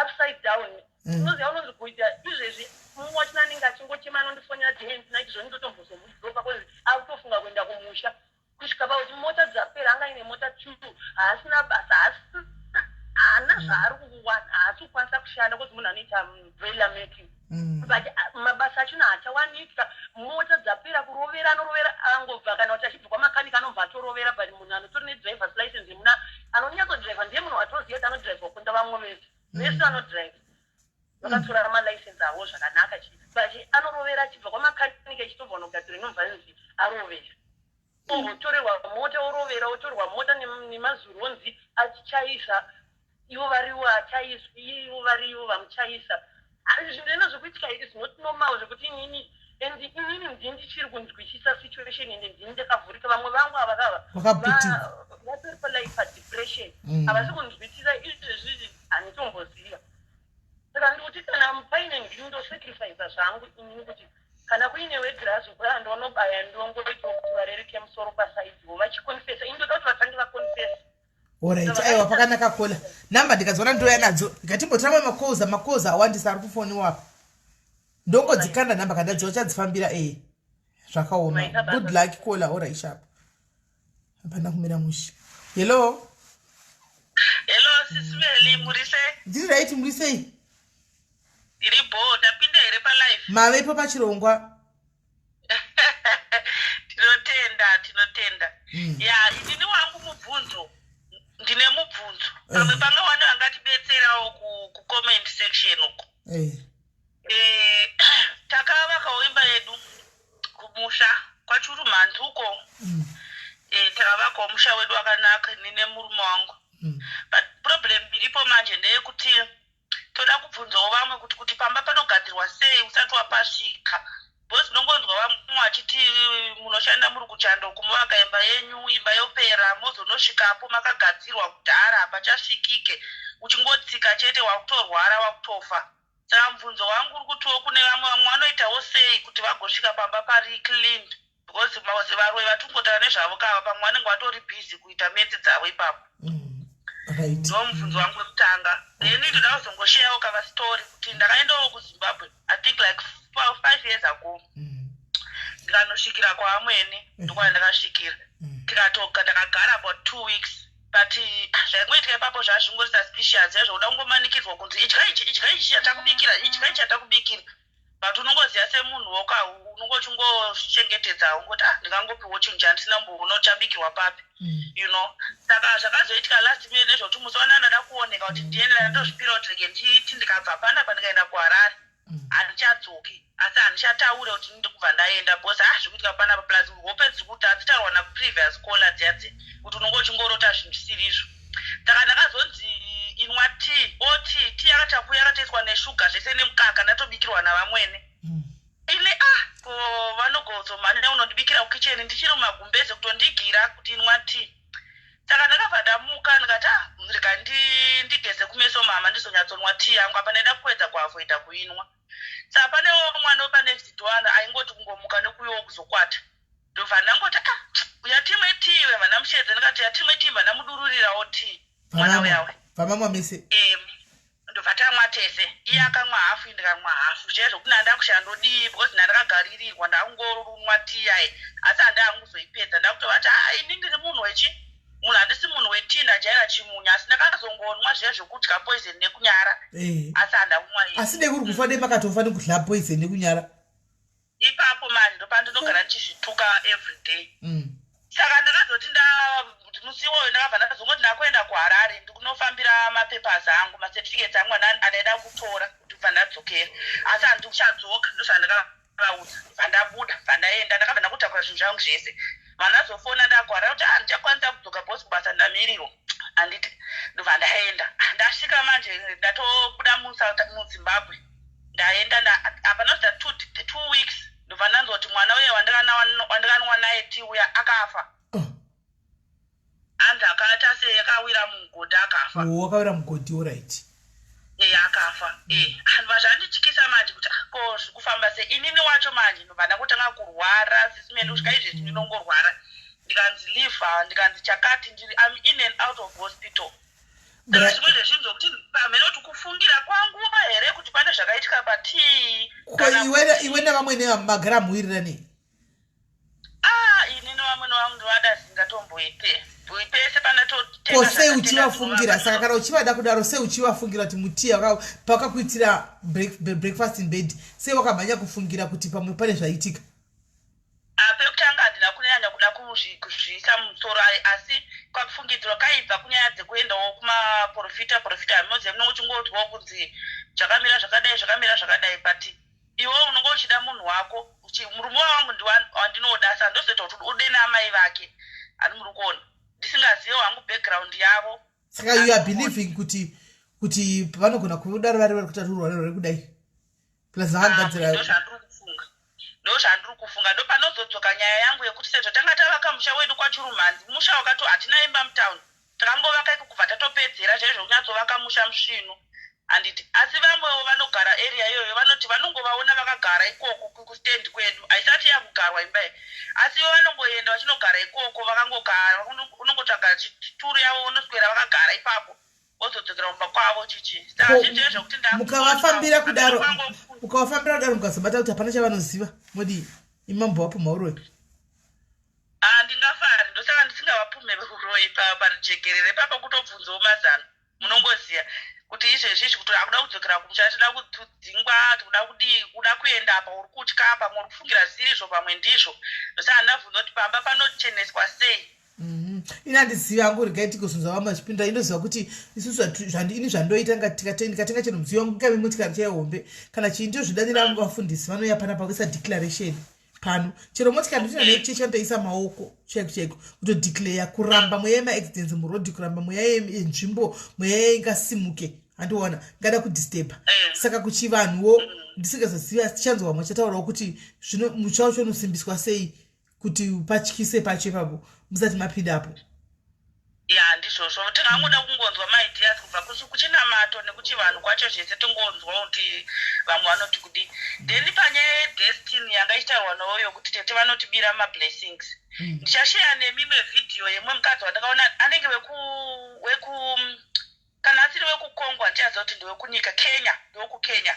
C: upside down. Unoziva unonzi kuita izvezvi mumwe wachona anenge achingochema, anondifonera day and night, zvoni ndotombozomudropa 'cause akutofunga kuenda kumusha kusvika pakuti mota dzapera. Anga ine mota two, haasina basa, haana zvaari kuwana, haasi kukwanisa kushanda 'cause munhu anoita umbrella making, but mabasa achona haachawanika. Mota dzapera kurovera, anorovera angobva, kana kuti achibva kwamakanika anobva atorovera. But munhu anotori nedrivers license, munhu anonyatsodriver, ndiye munhu watoziva kuti anodriver kunda vamwe vese. Vese vanodriver vakatora malicense avo zvakanaka chi, but anorovera achibva kwamakanika, achitobva unogadzira inobva nzi arovera, ombotorerwa mota, orovera, otorwa mota nemazuru, onzi achichaisa ivo varivo, achaiswa ivo varivo vamuchaisa. Zvinhu ino zvekuitika is not normal, zvekuti inini, and inini ndini ndichiri kunzwisisa situation, ende ndini ndakavhurika. Vamwe vangu ava kava
B: Wakaputika.
C: Vatori palike padepression. Havasi kunzwisisa izvezvi, handitomboziva. Saka
E: Saka ndikuti kana paine ndini ndosacrifica zvangu inini kuti kana kuine wegirazi kuya ndonobaya ndongoitawo kuti varereke musoro pasaidziwo vachikonfesa. Ini ndoda kuti vatange vakonfesa.
B: Alright, aiwa pakanaka kola. Number ndikadziona ndouya nadzo. Ngatimbotora mamwe macalls, macalls awandisa ari kufoniwa apa. Ndongodzikanda number kana ndadziwa chadzifambira eh. Zvakaoma. Good luck kola, alright sharp. Hapana kumira mushe. Hello.
C: Hello sisi Meli, muri sei?
B: Ndiri right, muri sei?
C: Ndiri bho, ndapinda here pa live?
B: Mavepo pachirongwa.
C: Tinotenda, tinotenda. Ya, inini wangu mubvunzo. Ndine mubvunzo. Pamwe panga wani vangatibetserawo ku, ku comment section uko. Takavakawo imba yedu kumusha kwaChurumhanzi uko. Takavakawo musha wedu wakanaka ini nemurume wangu. But problem iripo manje ndeyekuti toda kubvunzawo vamwe kuti pamba panogadzirwa sei usati wapasvika. Because ndinongonzwa vamwe vachiti munoshanda muri kuchando kumuvaka imba yenyu, imba yopera, mozonosvikapo makagadzirwa kudhara, hapachasvikike, uchingotsika chete wakutorwara wakutofa. Saka mubvunzo wangu uri kutiwo kune vamwe vamwe vanoitawo sei kuti vagosvika pamba pari clean, because varoyi vatingotaura nezvavo kava pamwe vanenge vatori busy kuita metsi dzavo ipapo. Ndo mubvunzo wangu wekutanga. Then ndoda kuzongosharewo kava story kuti ndakaendawo kuZimbabwe I think like 5 years ago. Ndikanosvikira kwaamwene, ndokwandakasvikira. Tikatoka ndakagara about 2 weeks. But zvaingoitika ipapo zvazvingori suspicious, zvaizvo kuda kungomanikidzwa kunzi idya ichi, idya ichi chatakubikira, idya ichi chatakubikira. But unongoziva semunhu woka unongo uchingochengetedza ungoti ndingangopiwo chinhu chandisina kumboona kuti chabikirwa papi. You know. Saka zvakazoitika last minute nezvekuti musi wana ndada kuoneka kuti ndiende, ndatozvipira kuti rege nditi ndikabva panapa ndikaenda kuHarare handichadzoki, asi handichataure kuti ndikubva ndaenda because zviri kuitika panapa plus hope dziri kuti hadzitaurwa naprevious caller dziya dziya kuti unonge uchingorota zvinhu zvisiri izvo. Saka ndakazonzi inwa tea, o tea, tea yakatakuya yakatoiswa neshuga zvese nemukaka, ndatobikirwa navamwene. Ini ko vanogozomhanya unondibikira kukicheni ndichiri mumagumbeze kutondigira kuti inwa tea. Saka ndakabva ndamuka ndikati rega ndigeze kumeso mama ndizonyatsonwa tea yangu, apa ndaida kuedza kuavoida kuinwa. Saka panewo mwana wepanext door aingoti kungomuka nekuuyawo kuzokwata. Ndobva ndangoti uya timwe tea iwe, vandamushedza ndikati uya timwe tea, vandamudururirawo tea mwana uya uya.
B: Vamamwa mese?
C: Ndobva tamwa tese, iye akamwa hafu ndikamwa hafu. Chaizvo kuti ndakushaya ndodii because ndakagaririrwa ndakungorumwa tea yaye, asi handaa kuzoipedza. Ndakutovati ini ndiri munhu wechi munhu, handisi munhu wetea, ndajaira chimunya, asi ndakazongonwa zviya zvekudya poison nekunyara. Asi handakumwa.
B: Asi nekuri kufa nemakatofa nekudya poison nekunyara.
C: Ipapo manje ndopandinogara ndichizvituka everyday. Saka ndakazoti musi iwoyo ndakabva ndazongoti ndakuenda kuHarare ndikunofambira mapapers angu, macertificates angu andaida kutora kuti bva ndadzokera, asi handikuchadzoka, ndozvandakavaudza. Bva ndabuda, bva ndaenda, ndakabva ndakutakura zvinhu zvangu zvese. Vandazofona ndakuHarare kuti handichakwanisa kudzoka because kubasa ndamirirwa, handiti. Ndobva ndaenda, ndasvika manje ndatobuda muZimbabwe, ndaenda hapana kuita 2 weeks ndobva ndanzwa kuti mwana uye wandakanwa naye tea uya akafa. Hanzi akaita sei, akawira mumugodhi akafa.
B: Wakawira mugodhi, alright.
C: Akafa. Ndobva zvandityisa manje kuti ko zviri kufamba sei inini wacho manje. Ndobva ndangotanga kurwara sisi Meli kusvika izvezvi ndinongorwara, ndikanzi liver, ndikanzi chakati, ndiri I'm in and out of hospital. Saka zvimwe zvezvinhu zvokuti pamhene kuti kufungira kwangu here kuti pane zvakaitika patii.
B: Ko iwe nevamwene magara muwirirane?
C: Ini nevamwene vangu ndovada zingatomboite pese pandatotenga.
B: Ko sei uchivafungira? Saka kana uchivada kudaro, sei uchivafungira kuti mutia pakakuitira breakfast in bed, sei wakamhanya kufungira kuti pamwe pane zvaitika?
C: Pekutanga handina kunyanya kuda kuzviisa mumusoro, asi kakufungidzirwa kaibva kunyaya dzekuendawo kumaprofita profita munoziva munenge uchingonzwawo kunzi zvakamira zvakadai, zvakamira zvakadai, but iwe unenge uchida munhu wako. Murume wangu wandinoda, saka ndozoita kuti ude naamai vake, ani muri kuona ndisingazivewo hangu background yavo.
B: Saka you are believing kuti vanogona kudaro vari kuita rurware rwari kudai plus vakagadzira?
C: Ndo zvandiri kufunga. Ndo panozodzoka nyaya yangu yekuti sezvo tanga tavaka musha wedu kwaChurumhanzi, musha wakato hatina imba mutown, takangovaka iko kubva tatopedzera chaizvo kunyatsovaka musha musvinu. Handiti asi vamwewo vanogara area iyoyo vanoti vanongovaona vakagara ikoko kustand kwedu haisati yakugarwa imba iyi asi ivo vanongoenda vachinogara ikoko vakangogara unongotsvaga chituru yavo vonoswera vakagara ipapo vozodzokera kumba kwavo chichi saka zvinhu zvekuti
B: mukavafambira kudaro mukavafambira kudaro mukazobata kuti hapana chavanoziva modii imambo wapo mauroyi
C: handingafari ndosaka ndisingavapume uroyi parujekerere papa kutobvunzawo mazano munongoziva kuti izvezvi izvi kuti akuda kudzokera kumusha tida kudzingwa tikuda kudii kuda kuenda apa uri kutya pamwe uri kufungira zvisiri izvo pamwe ndizvo ndosaka ndabvunza kuti pamba panocheneswa sei
B: mhm. ini handizivi hangu regai tigozonza vamwe vachipindura indoziva kuti isusu ini zvandoita ndikatenga chero mudziyo wangu ingave motikari chaiyo hombe kana chii ndozvidanira mm. vafundisi vanouya panapa voisa declaration pano chero motikari ndotoenda nayo kuchechi vanotoisa maoko chaiko chaiko kutodeclare kuramba mweya yemaaccidents murodhi kuramba mweya yenzvimbo mweya ingasimuke handiona ngada kudisturba eh. saka kuchivanhuwo mm. ndisingazozivi asi tichanzwa vamwe vachataurawo kuti zvino mutsva wacho unosimbiswa sei kuti patyise pacho ipapo musati mapindapo
C: ya ndizvozvo tingangoda kungonzwa maideas kubva kuchinamato nekuchivanhu kwacho zvese tingonzwa kuti vamwe vanoti kudii then panyaya yedestiny yanga ichitaurwa nawo yokuti tete vanotibira mablessings mm. ndichasheya nemimwe vhidhiyo yemumwe mukadzi wandakaona anenge weku weku kana asiri wekukongo handichaziva kuti ndewekunyika kenya ndewekukenya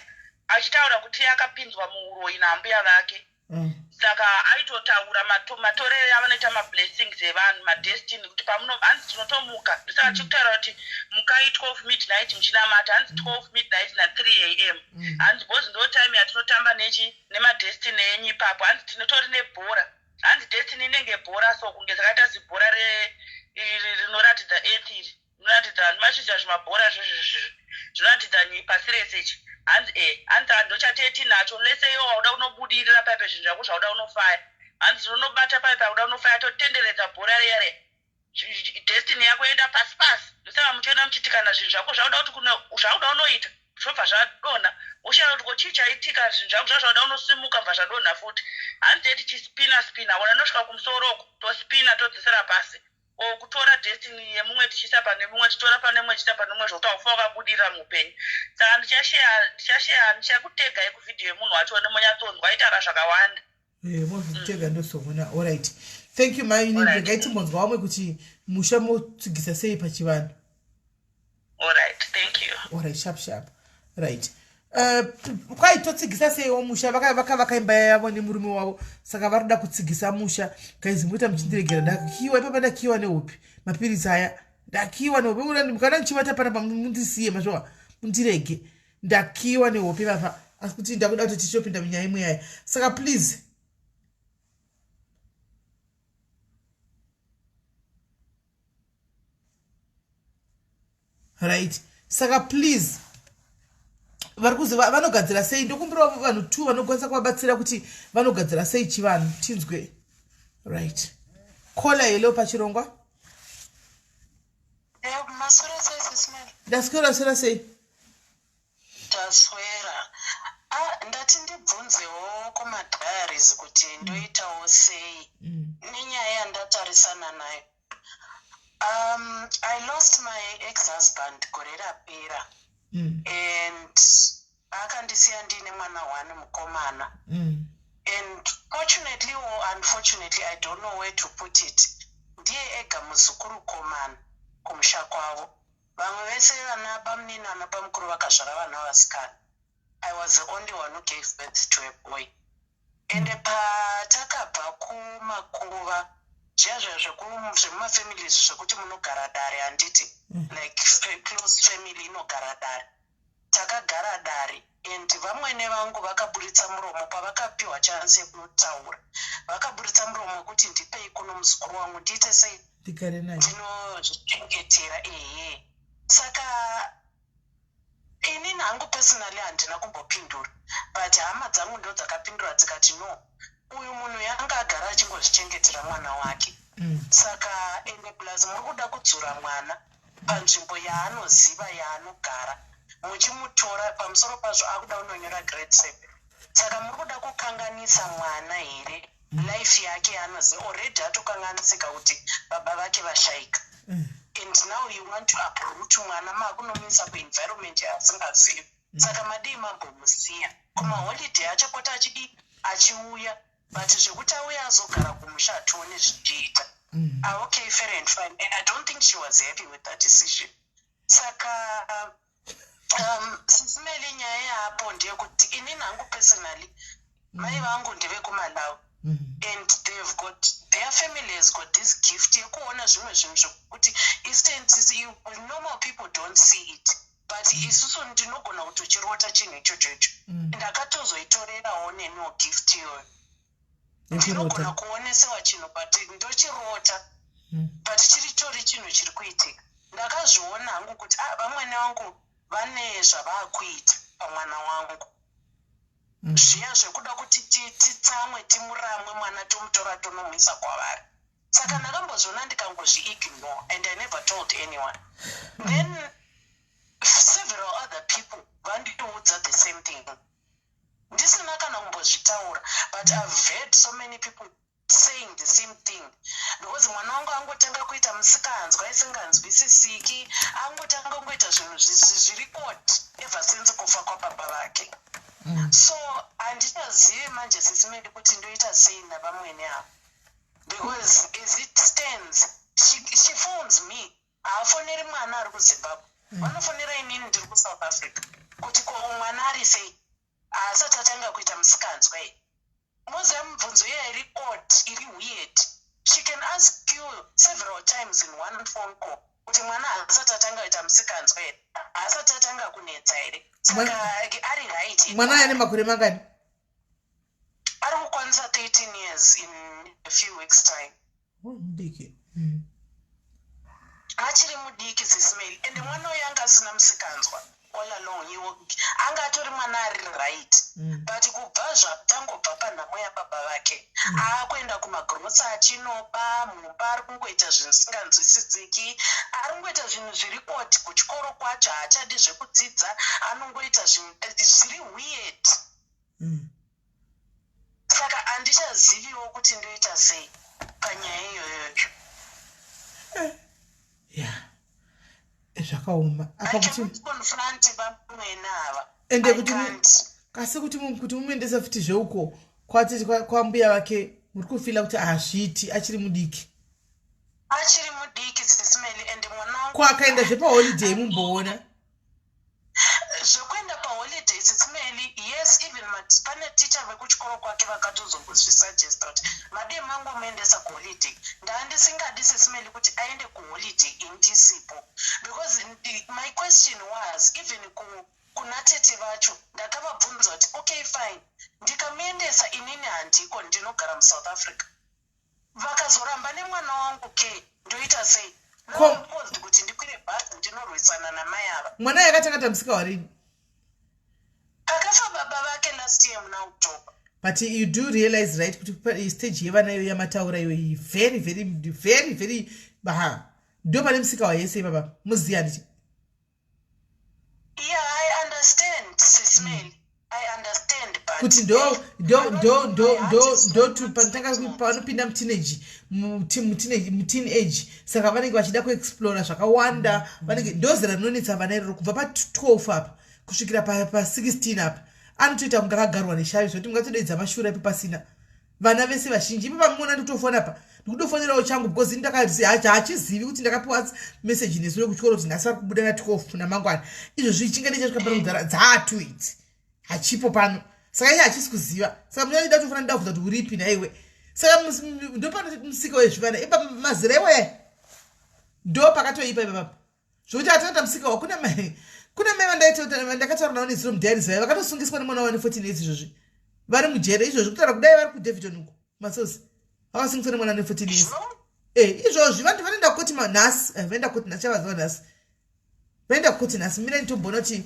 C: achitaura kuti akapinzwa muuroyi naambuya vake mm. Saka aitotaura matorere avanoita mablessings evanhu madestiny kuti pamuno hanzi tinotomuka ndosaka mm. chikutaura kuti mukai 12 midnight muchinamata hanzi 12 mm. midnight na 3 am mm. hanzi bcause ndo time yatinotamba nechi nemadestiny enyu ipapo hanzi tinotori nebhora hanzi destiny inenge bhora so kunge zvakaita zibhora rinoratidza earth iri zvinoratidza vanhu machizviita zvimabhora zvezvezvezvo zvinoratidza nyi pasi rese ichi hanzi e hanzi saka ndochatee tinacho lese iwo wauda unobudirira paipe zvinhu zvako zvauda unofaya hanzi tinonobata paipe akuda unofaya totenderedza bhora riya riya destiny yako yoenda pasi pasi ndosaka muchiona muchiti kana zvinhu zvako zvauda kuti zvauda unoita zvobva zvadonha woshaya kuti ko chii chaitika zvinhu zvangu zvazvauda unosimuka bva zvadonha futi hanzi tee tichispina spina wona nosvika kumusoro uko tospina todzosera pasi or kutora destiny yemumwe tichiisa pane mumwe tichitora pane mumwe tichiisa pane mumwe zvokuti haufa wakabudirira muupenyu saka ndichasheya ndichasheya ndichakutegai kuvhidhiyo yemunhu wacho nemonyatsonzwa aitaura zvakawanda
B: eh, mozvitega ndosovona alright thank you mai regai timbonzwa vamwe kuti musha motsigisa sei pachivanhu
C: Alright, thank you.
B: Alright, sharp sharp. Right. Uh, kwai totsigisa seiwo musha vakavaka imba yavo nemurume wavo saka vari kuda kutsigisa musha guys muita muchindiregera ndakiwa ipapa ndakiwa nehope mapiritsi aya ndakiwa nehope mukana ndichivata panapa mundisiye mazvowa mundirege ndakiwa nehope ipapa asi kuti ndakuda kuti tichopinda munyaya imwe yaya saka please right saka please vari kuzi vanogadzira sei ndokumbirawo vanhu two vanokwanisa kuvabatsira kuti vanogadzira sei chivanhu tinzwe right kola hello pachirongwa ndaswera swera sei
F: Taswera. Ah, ndati ndibvunzewo kumadiaries kuti ndoitawo sei mm. nenyaya yandatarisana nayo. Um, I lost my ex-husband gore rapera mm. and akandisiya ndiine mwana one mukomana mm. and fortunately or unfortunately I don't know where to put it ndiye ega muzukurukomana kumusha kwavo Vamwe vese vana bamunini nana bamukuru vakazvara vana vasikana. I was the only one who gave birth to a boy. Ende patakabva kumakuva zviya zviya zvemumafamilies zvekuti munogara dare handiti mm. like close family inogara dare takagara dare and vamwene vangu vakaburitsa muromo pavakapiwa chance yekutaura vakaburitsa muromo wekuti ndipei kuno muzukuru wangu ndiite sei ndinozvichengetera ehe saka inini hangu personally handina kumbopindura but hama dzangu ndo dzakapindura dzikati no uyu munhu yanga agara achingozvichengetera mwana wake mm. saka ende plus muri kuda kudzura mwana panzvimbo yaanoziva yaanogara muchimutora pamusoro pazvo akuda kunonyora grade seven saka muri kuda kukanganisa mwana here mm. life yake yaanoziva already atokanganisika kuti baba vake vashaika mm. And now you want to uproot mwana, maakunomuisa kuenvironment yaasingazivi. Saka madii mambomusiya kumaholiday achapota achidii, achiuya, but zvekuti auya azogara kumusha hatione zvichiita. Ah, okay, fair and fine. And I don't think she was happy with that decision. Saka Sis Melly, nyaya yaapo ndeyekuti inini hangu personally, mai vangu ndevekuMalawi and they've got, their family has got this gift yekuona zvimwe zvinhu zvekuti instant normal people don't see it, but isusu ndinogona kutochirota chinhu ichocho icho. Ndakatozoitorerawo neniwo gift iyoyo. Ndinogona kuonesewa chinhu, but ndochirota, but chiri tori chinhu chiri kuitika. Ndakazviona hangu kuti, ah, vamwene vangu vane zvavaakuita pamwana wangu, zviya zvekuda kuti titsamwe, timuramwe mwana, tomutora tonomuisa kwavari. Saka ndakambozviona, ndikangozviignore, and I never told anyone. Then several other people vandiudza the same thing ndisina kana kumbozvitaura, but I've heard so many people saying the same thing, because mwana wangu angotanga kuita musikanzwa isinganzwisisiki, angotanga kungoita zvinhu zviri odd ever since kufa kwababa vake. So handichazivi manje, Sis Melly, kuti ndoita sei navamwene ava, because as it stands, she phones me. Haafoneri mwana ari kuZimbabwe, vanofonera inini ndiri kuSouth Africa kuti, "Ko mwana ari sei? Haasati atanga kuita musikanzwa iyi?" Moziva mibvunzo iya iri odd, iri weird. She can ask you several times in one phone call kuti, "Mwana haasati atanga kuita musikanzwa here? Haasati atanga kunetsa here? Saka ari right?"
B: Mwana ane makore mangani?
F: Ari kukwanisa 13 years in a few weeks' time.
B: Oh, mudiki.
F: Achiri mudiki, Sis Melly, ende mwana uyu anga asina musikanzwa all along. Anga atori mwana ari right, but kubva zvatangobva panhamo yababa vake, aakuenda kumagrosa achinoba mumba, ari kungoita zvinhu zvisinganzwisisiki, ari kungoita zvinhu zviri odd. Kuchikoro kwacho haachadi zvekudzidza, anongoita zvinhu zviri weird. Saka handichaziviwo kuti ndoita sei panyaya iyoyoyo.
B: Ya, zvakaoma apa kuti
F: Confront vamwene ava.
B: Ende kuti kasi kuti mumuendese futi zveuko kwati kwambuya vake, muri kufeela kuti hazviiti, achiri mudiki.
F: Achiri mudiki, Sis Melly, ende mwana wangu
B: Ko akaenda zvepaholiday, mumboona?
F: Zvekuenda paholiday, Sis Melly, yes, even pane ticha vekuchikoro kwake vakatozombozvisuggesta kuti madii mangomuendesa kuholiday. Ndaandisingadi, Sis Melly, kuti aende kuholiday indisipo, because my question was, even kuna tete vacho ndakavabvunza kuti, "Okay, fine, ndikamuendesa inini handiko, ndinogara muSouth Africa, vakazoramba nemwana wangu ke, ndoita sei?" Now kuti ndikwire bhazi ndinorwisana namai ava.
B: Mwana yakatanga tambisika warini?
F: Pakafa baba vake last year muna October.
B: But you do realize, right, kuti stage yevana iyo yamataura iyoyi, very very very very, ha, ndo pane musika wayese ipapa, muziya ndichi.
F: Yeah, I understand, Sis Melly, I understand, but
B: Kuti ndo ndo ndo ndo ndo ndo panotanga panopinda muteenage, muteenage, saka vanenge vachida kuexplora zvakawanda. Vanenge ndo zera rinonetsa vana iroro, kubva pa12 apa kusvikira pa16 apa, anotoita kunge akagarwa neshavi, zvokuti mungatodeedza mashure ipo pasina. Vana vese vazhinji ipo pamuona ndikutofona pa, ndikutofonerawo changu, because ndakahachizivi kuti ndakapiwa message nezuro kuchikoro kuti nhasi vari kubuda na12 namangwana. Izvozvi chinge chasvika pano kudhara dzaatu idzi, hachipo pano, saka iye hachisi kuziva. Saka munoida kutofanira ndabvunza kuti uripi naiwe. Saka ndopano musika wezvivana ipa mazera iwaya, ndo pakatoipa ipapapa zvokuti atata musika wa kuna mai vandakataura navo nezuro mudiaries vaya vakatosungiswa nemwana wavo ne14 years. Izvozvi vari mujere izvozvi, kutaura kudai vari kuDaveyton uko masosi, vakasungiswa nemwana ne14 years. Izvozvi vanhu vanoenda kukoti nhasi, vaenda kukoti nhasi, chavaziva nhasi vaenda kukoti nhasi. Mira, nditombona kuti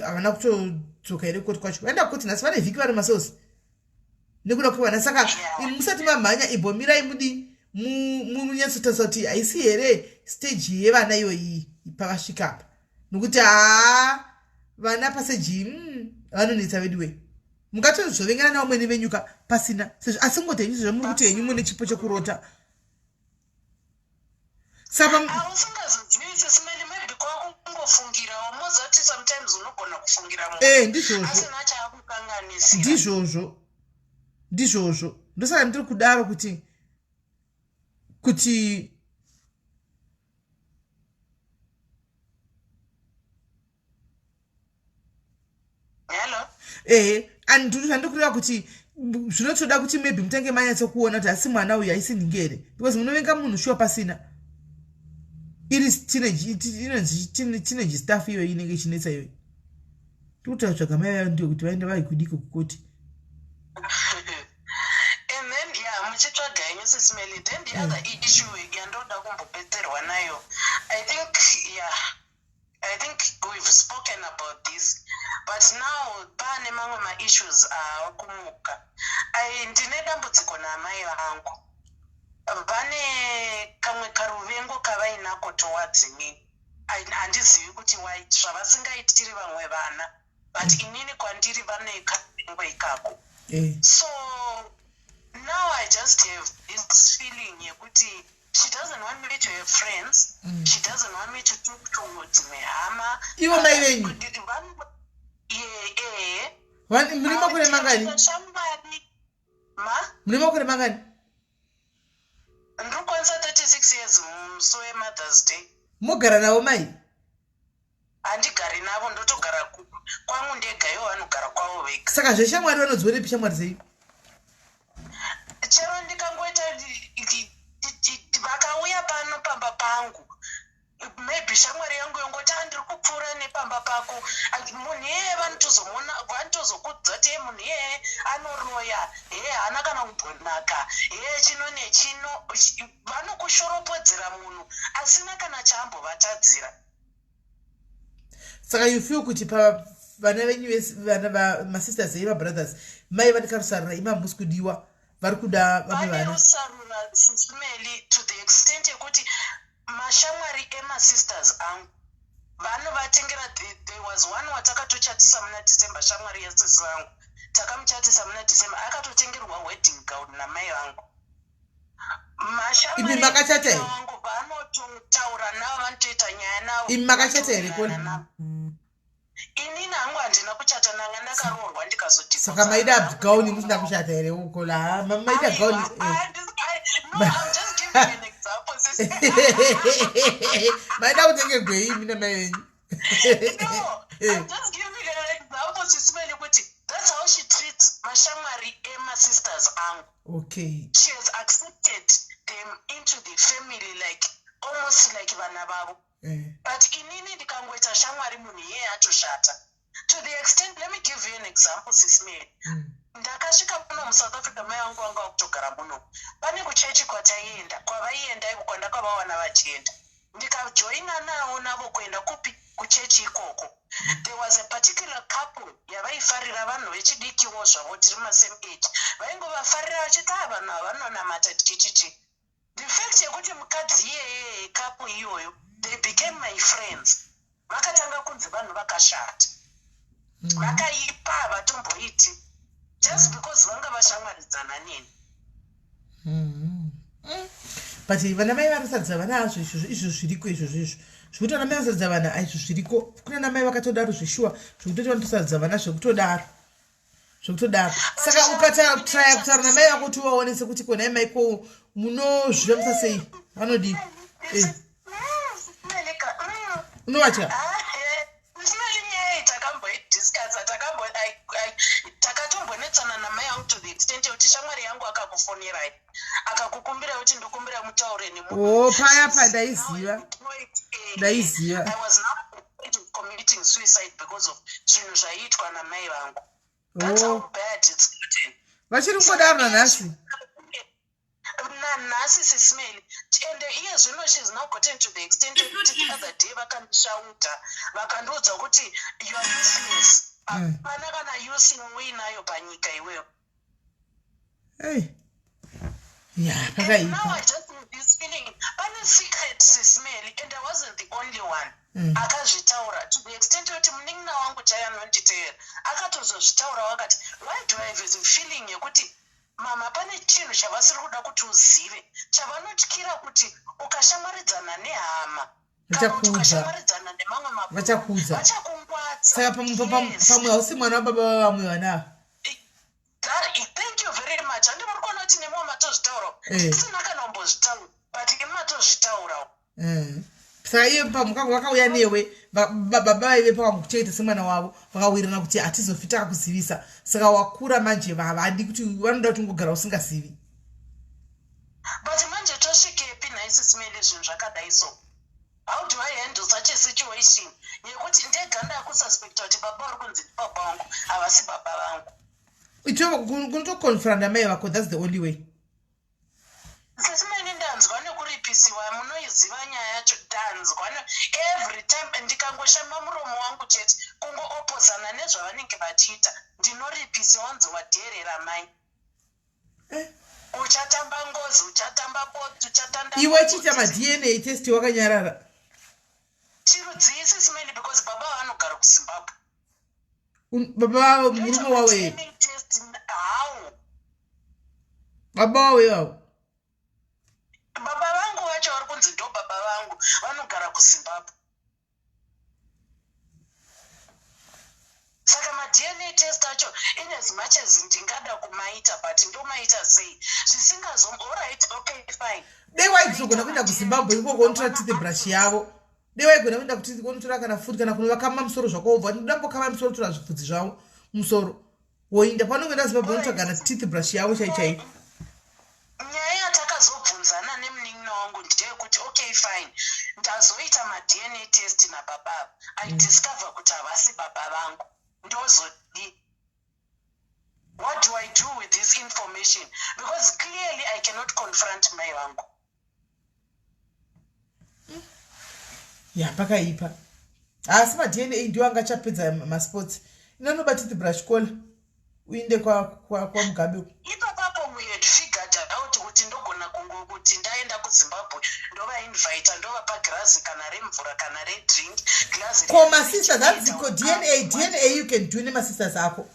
B: havana kutodzoka here kukoti kwacho. Vaenda kukoti nhasi, vane vhiki vari masosi nekuda kwevana. Saka musati mamhanya, imbomirai mudi munyatsotarisa kuti haisi here stage yevana iyoyi pavasvika apa, nokuti haa, vana pastage vanonetsa veduwe. Mungatozovengana navamwene venyuka pasina sezvo, asi ngoti henyu sezvo muri kuti henyu mune chipo chekurota. Saka
F: Usingazozivi sesimene, maybe kwakungofungirawo mozati sometimes unogona kufungira munhu
B: Ndizvozvo.
F: asina chaakukanganisira.
B: Ndizvozvo, ndizvozvo. Ndosaka ndiri kudaro kuti
F: Hello?
B: Ehe, and zvandikureva kuti zvinotoda kuti maybe mutange manyatsokuona kuti asi mwana uyu haisi nhingi here, because munovenga munhu shuwa pasina. Iri teenage, inonzi teenage stuff iyoyi inenge ichinetsa iyoyi. Tikutsvaga mai vayo ndiyo kuti vaende vaikudiko kukoti.
F: And then, yeah, muchitsvaga henyu, sisimeli. Then the other issue yandoda kumbobetserwa nayo, I think, yeah, I think we've spoken about this, but now paane mamwe maissues aakumuka. Ndine dambudziko naamai vangu. Vane kamwe karuvengo kavainako towards me. Handizivi kuti why, zvavasingaitiri vamwe vana, but inini kwandiri vane karuvengo ikako. So now I just have this feeling yekuti she doesn't want me to have friends. She doesn't want me to talk to dzimwe hama.
B: Ivo mai venyu?
F: Ye,
B: Mune makore mangani?
F: Shamwari ma
B: Mune makore mangani?
F: Ndiri kukwanisa 36 years musi weMother's Day.
B: Mogara navo mai?
F: Handigari navo, ndotogara kwangu ndega, ivo vanogara kwavo vega.
B: Saka zveshamwari vanodzionepi shamwari dzenyu?
F: Chero ndikangoita, vakauya pano pamba pangu, maybe shamwari yangu yongoti, "Ah, ndiri kupfuura nepamba pako." Munhu iyeye vanotozomuona, vanotozokudza kuti, "Ye, munhu iyeye anoroya, he, haana kana kumbonaka, he, chino nechino." Vanokushoropodzera munhu asina kana chaambovatadzira.
B: Saka you feel kuti pa vana venyu vese, vana masisters enyu, mabrothers, mai vane karusarura, imi hamusi kudiwa, vari kuda vamwe
F: Vane
B: vana?
F: rusarura, sisimeli, to the extent yekuti mashamwari emasisters angu vanovatengera. There was one watakatochatisa muna December, shamwari yasisi vangu, takamuchatisa muna December, akatotengerwa wedding gown namai vangu.
B: Imi makachata here?
F: Vangu vanototaura navo, vanotoita nyaya navo.
B: Imi makachata here, Koni?
F: Vanotowirirana navo. Inini hangu handina kuchata, nanga ndakaroorwa ndikazodhivorsa.
B: Saka maida gauni musina kuchata here ukola? Ha, maida gauni?
F: No, I'm just giving an example, sis.
B: Maida kutengegwei imi namai venyu?
F: No, I'm just giving an example, Sisimeli, kuti that's how she treats mashamwari emasisters angu. She has accepted them into the family like almost like vana vavo. But inini ndikangoita shamwari, munhu iyeye atoshata. To the extent, let me give you an example, Sisimeli. Ndakasvika muno muSouth Africa, mai vangu vanga vakutogara muno. Pane kuchechi kwataienda, kwavaienda iko, kwandakavawana vachienda, ndikajoina navo kuenda kupi, kuchechi ikoko. There was a particular couple yavaifarira, vanhu vechidikiwo zvavo, tiri masame age, vaingovafarira vachiti, "A, vanhu ava vanonamata," chichichi. The fact yekuti mukadzi iyeye, couple iyoyo, they became my friends, vakatanga kunzi vanhu vakashata, vakaipa, havatomboiti, just because vanga vashamwaridzana neni.
B: But vana mai vanosadza vana azvo, izvozvo, izvo zviriko izvozvo, izvo zvekuti vana mai vasadza vana, aizvo zviriko. Kuna ana mai vakatodaro zveshuwa, zvekutoti vanotosadza vana zvekutodaro, zvekutodaro. Saka ukatraya kutaura namai vako kuti uvaone sekuti konai maiko, munozvifambisa sei? Vanodii? Unovatya?
F: Tinali nyaya iyi takamboidiscussa, takatombonetsana namai angu to the extent yekuti shamwari yangu akakufonerai akakukumbira kuti, "Ndokumbira mutaure nemunhu."
B: O, paya pa ndaiziva, ndaiziva.
F: I was now committing suicide because of zvinhu zvaiitwa namai vangu. That's how bad it's gotten.
B: Vachiri kungodaro nanhasi?
F: Nanhasi, sisimeli. And iye zvino she's now gotten to the extent yekuti the other day vakandishauta, vakandiudza kuti, "You are useless, hapana kana use uinayo panyika iweyo."
B: Ei, ya.
F: And now
B: Pakaipa.
F: I just have this feeling pane secret, sisimeli, and I wasn't the only one akazvitaura, to the extent yekuti munin'ina wangu chaiye anonditeera akatozozvitaura, wakati, "Why do I have a feeling yekuti Mama, pane chinhu chavasiri kuda kuti uzive, chavanotyira kuti ukashamwaridzana nehama kana kuti
B: Vachakuudza.
F: ukashamwaridzana nemamwe mabhunu,
B: Vachakuudza.
F: vachakungwadza.
B: Saka pamwe hausi mwana wababa vavamwe vana ava.
F: Thank you very much. Handi muri kuona kuti nemumwe matozvitaurawo? Tisina kana kumbozvitaura, but imi matozvitaurawo.
B: Saka iye pamwe vakauya newe, baba vaive pavangokuchengeta semwana wavo, vakawirirana kuti hatizofi takakuzivisa. Saka wakura manje, havadi kuti, vanoda kuti ungogara usingazivi.
F: But manje tosvikepi nhai, Sis Melly, zvinhu zvakadai? So how do I handle such a situation yekuti ndega ndakususpecta kuti baba vari kunzi ndibaba vangu havasi baba vangu?
B: Kunotoconfronta mai vako, that's the only way.
F: Sis Melly, ndanzwa nekuripisiwa. Munoiziva nyaya yacho. Ndanzwa every time ndikangoshamba muromo wangu chete kungoopposana nezvavanenge vachiita, ndinoripisiwa, wanzi wadherera mai. Uchatamba ngozi, uchatamba botsi, uchatanda.
B: Iwe chiita maDNA test wakanyarara.
F: Chirudzii, Sis Melly? Because baba vanogara kuZimbabwe.
B: Baba vavo, murume wavo e
F: DNA test how?
B: Baba vavo ivavo.
F: Baba vangu vacho vari kunzi ndo baba vangu vanogara kuZimbabwe. Saka maDNA test acho, in as much as ndingada kumaita, but ndomaita sei zvisingazo? Alright, okay, fine.
B: Dei waizogona kuenda kuZimbabwe ikoko, unotora teeth brush yavo. Dei waigona kuenda kuti unotora kana futi kana kunovakama musoro zvako, wobva ndambokama musoro, tora zvipfudzi zvavo musoro, woinda paunongoenda Zimbabwe, unotsvaga na teeth brush yavo chai chai.
F: Nyaya yatakazobvunzana nemunin'ina wangu ndeyekuti, okay, fine, ndazoita maDNA test nababa ava, I discover kuti havasi baba vangu, ndozodi? What do I do with this information? Because clearly I cannot confront mai vangu.
B: Ya, pakaipa. Asi maDNA ndiwo angachapedza masports. Inanoba teeth brush kola uinde kwaMugabe uko.
F: Ipapapo we had figured out kuti ndogona kungokuti ndaenda kuZimbabwe, ndovainvita, ndovapa girazi kana remvura kana redrink glazi.
B: Ko masisters, hanzi ko DNA? DNA you can do nemasisters ako,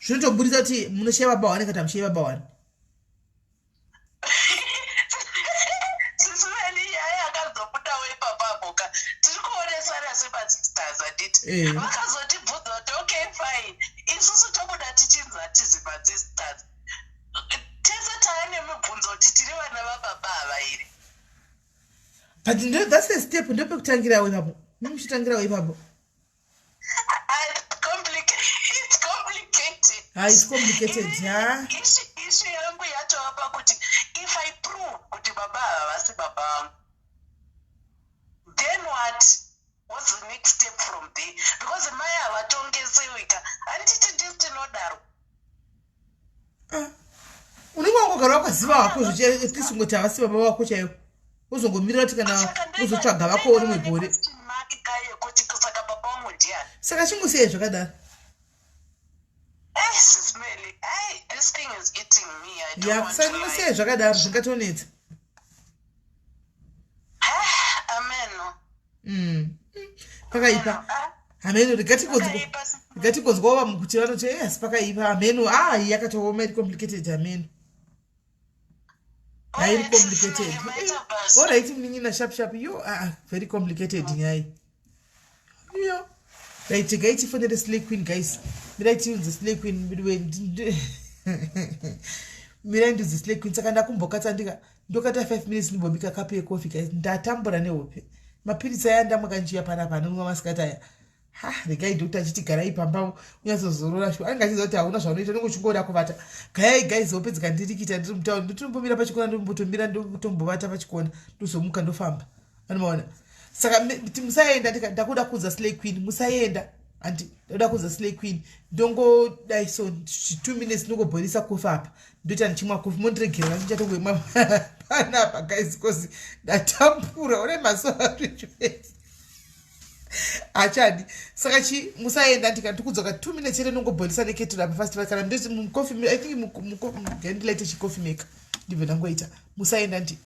B: zvinotoburitsa kuti munoshiya baba wane kana mushiya baba wane.
F: Sis Melly, nyaya yakazobudawo ipapapo ka, tiri kuonesana semasisters, handiti? Vakazotibvunza kuti, okay, fine, isusu tobuda tichinzi hatizi masisters tese, taane mibvunzo kuti tiri vana vababa ava here?
B: But that's a step, ndopekutangirawo ipapo, muchitangirawo ipapo.
F: It's complicated.
B: Ha, it's complicated, ha.
F: Issue yangu yatova pakuti if I prove kuti baba ava vasi baba vangu, then what? What's the next step from there? Because mai havatongesewika, handiti? Ndisi tinodaro.
B: Ah. Unenge wangogara wakaziva wako zvichi, at least ungoti havasi baba vako chaivo, wozongomirira kuti kana
F: Saka
B: uzotsvaga vakowo rimwe gore.
F: Question mark ka yekuti saka baba vangu ndiani?
B: Saka chingosiyai zvakadaro.
F: Hey, Sis Melly, hey, this thing is eating me. I don't
B: Ya,
F: want to lie.
B: saka zvakadaro zvingatonetsa.
F: Ameno.
B: Pakaipa, hameno.
F: Pakaipa.
B: Regatigonzwawo vamwe kuti vanoti, asi pakaipa, hameno. Ah, iyi yakatooma, iri complicated, hameno, hairi complicated. Alright, munin'ina, sharp sharp. Yo, ah, very complicated nyaya yo. Right, regai tifonere Slay Queen, guys. Mirai tiunze Slay Queen. Mirai ndiudze Slay Queen. Saka ndakumbokatsa, ndika ndokata 5 minutes, ndimbobika kapu yekofi, guys. Ndatambura nehope. Mapiritsi aya ndamwa kanjiya panapa, anomwa masikati aya. Ha, regai doctor achiti garai pamba unyatsozorora. Shu anenge achiziva kuti hauna zvaunoita, unenge uchingoda kuvata. Gayai, guys, hope dzikandirikita ndiri mutauni, ndotombomira pachikona, ndombotomira, ndotombovata pachikona, ndozomuka ndofamba, anomaona. Saka kuti musaenda, ndakuda kuudza Slay Queen, musaenda andi ndakuda kuudza Slay Queen. Ndongodai so 2 minutes, ndongobhoilisa kofi apa, ndoita ndichimwa kofi. Mondiregerera, ndichatongomwa panapa, guys, 'cause ndatambura une mazuva hachadi. Saka chi musaenda, ndika ndikudzoka 2 minutes chete, ndongobhoilisa nekettle apa fast kana ndoti mucoffee, I think ngandilaite chicoffee maker, ndibve ndangoita. Musaenda ndi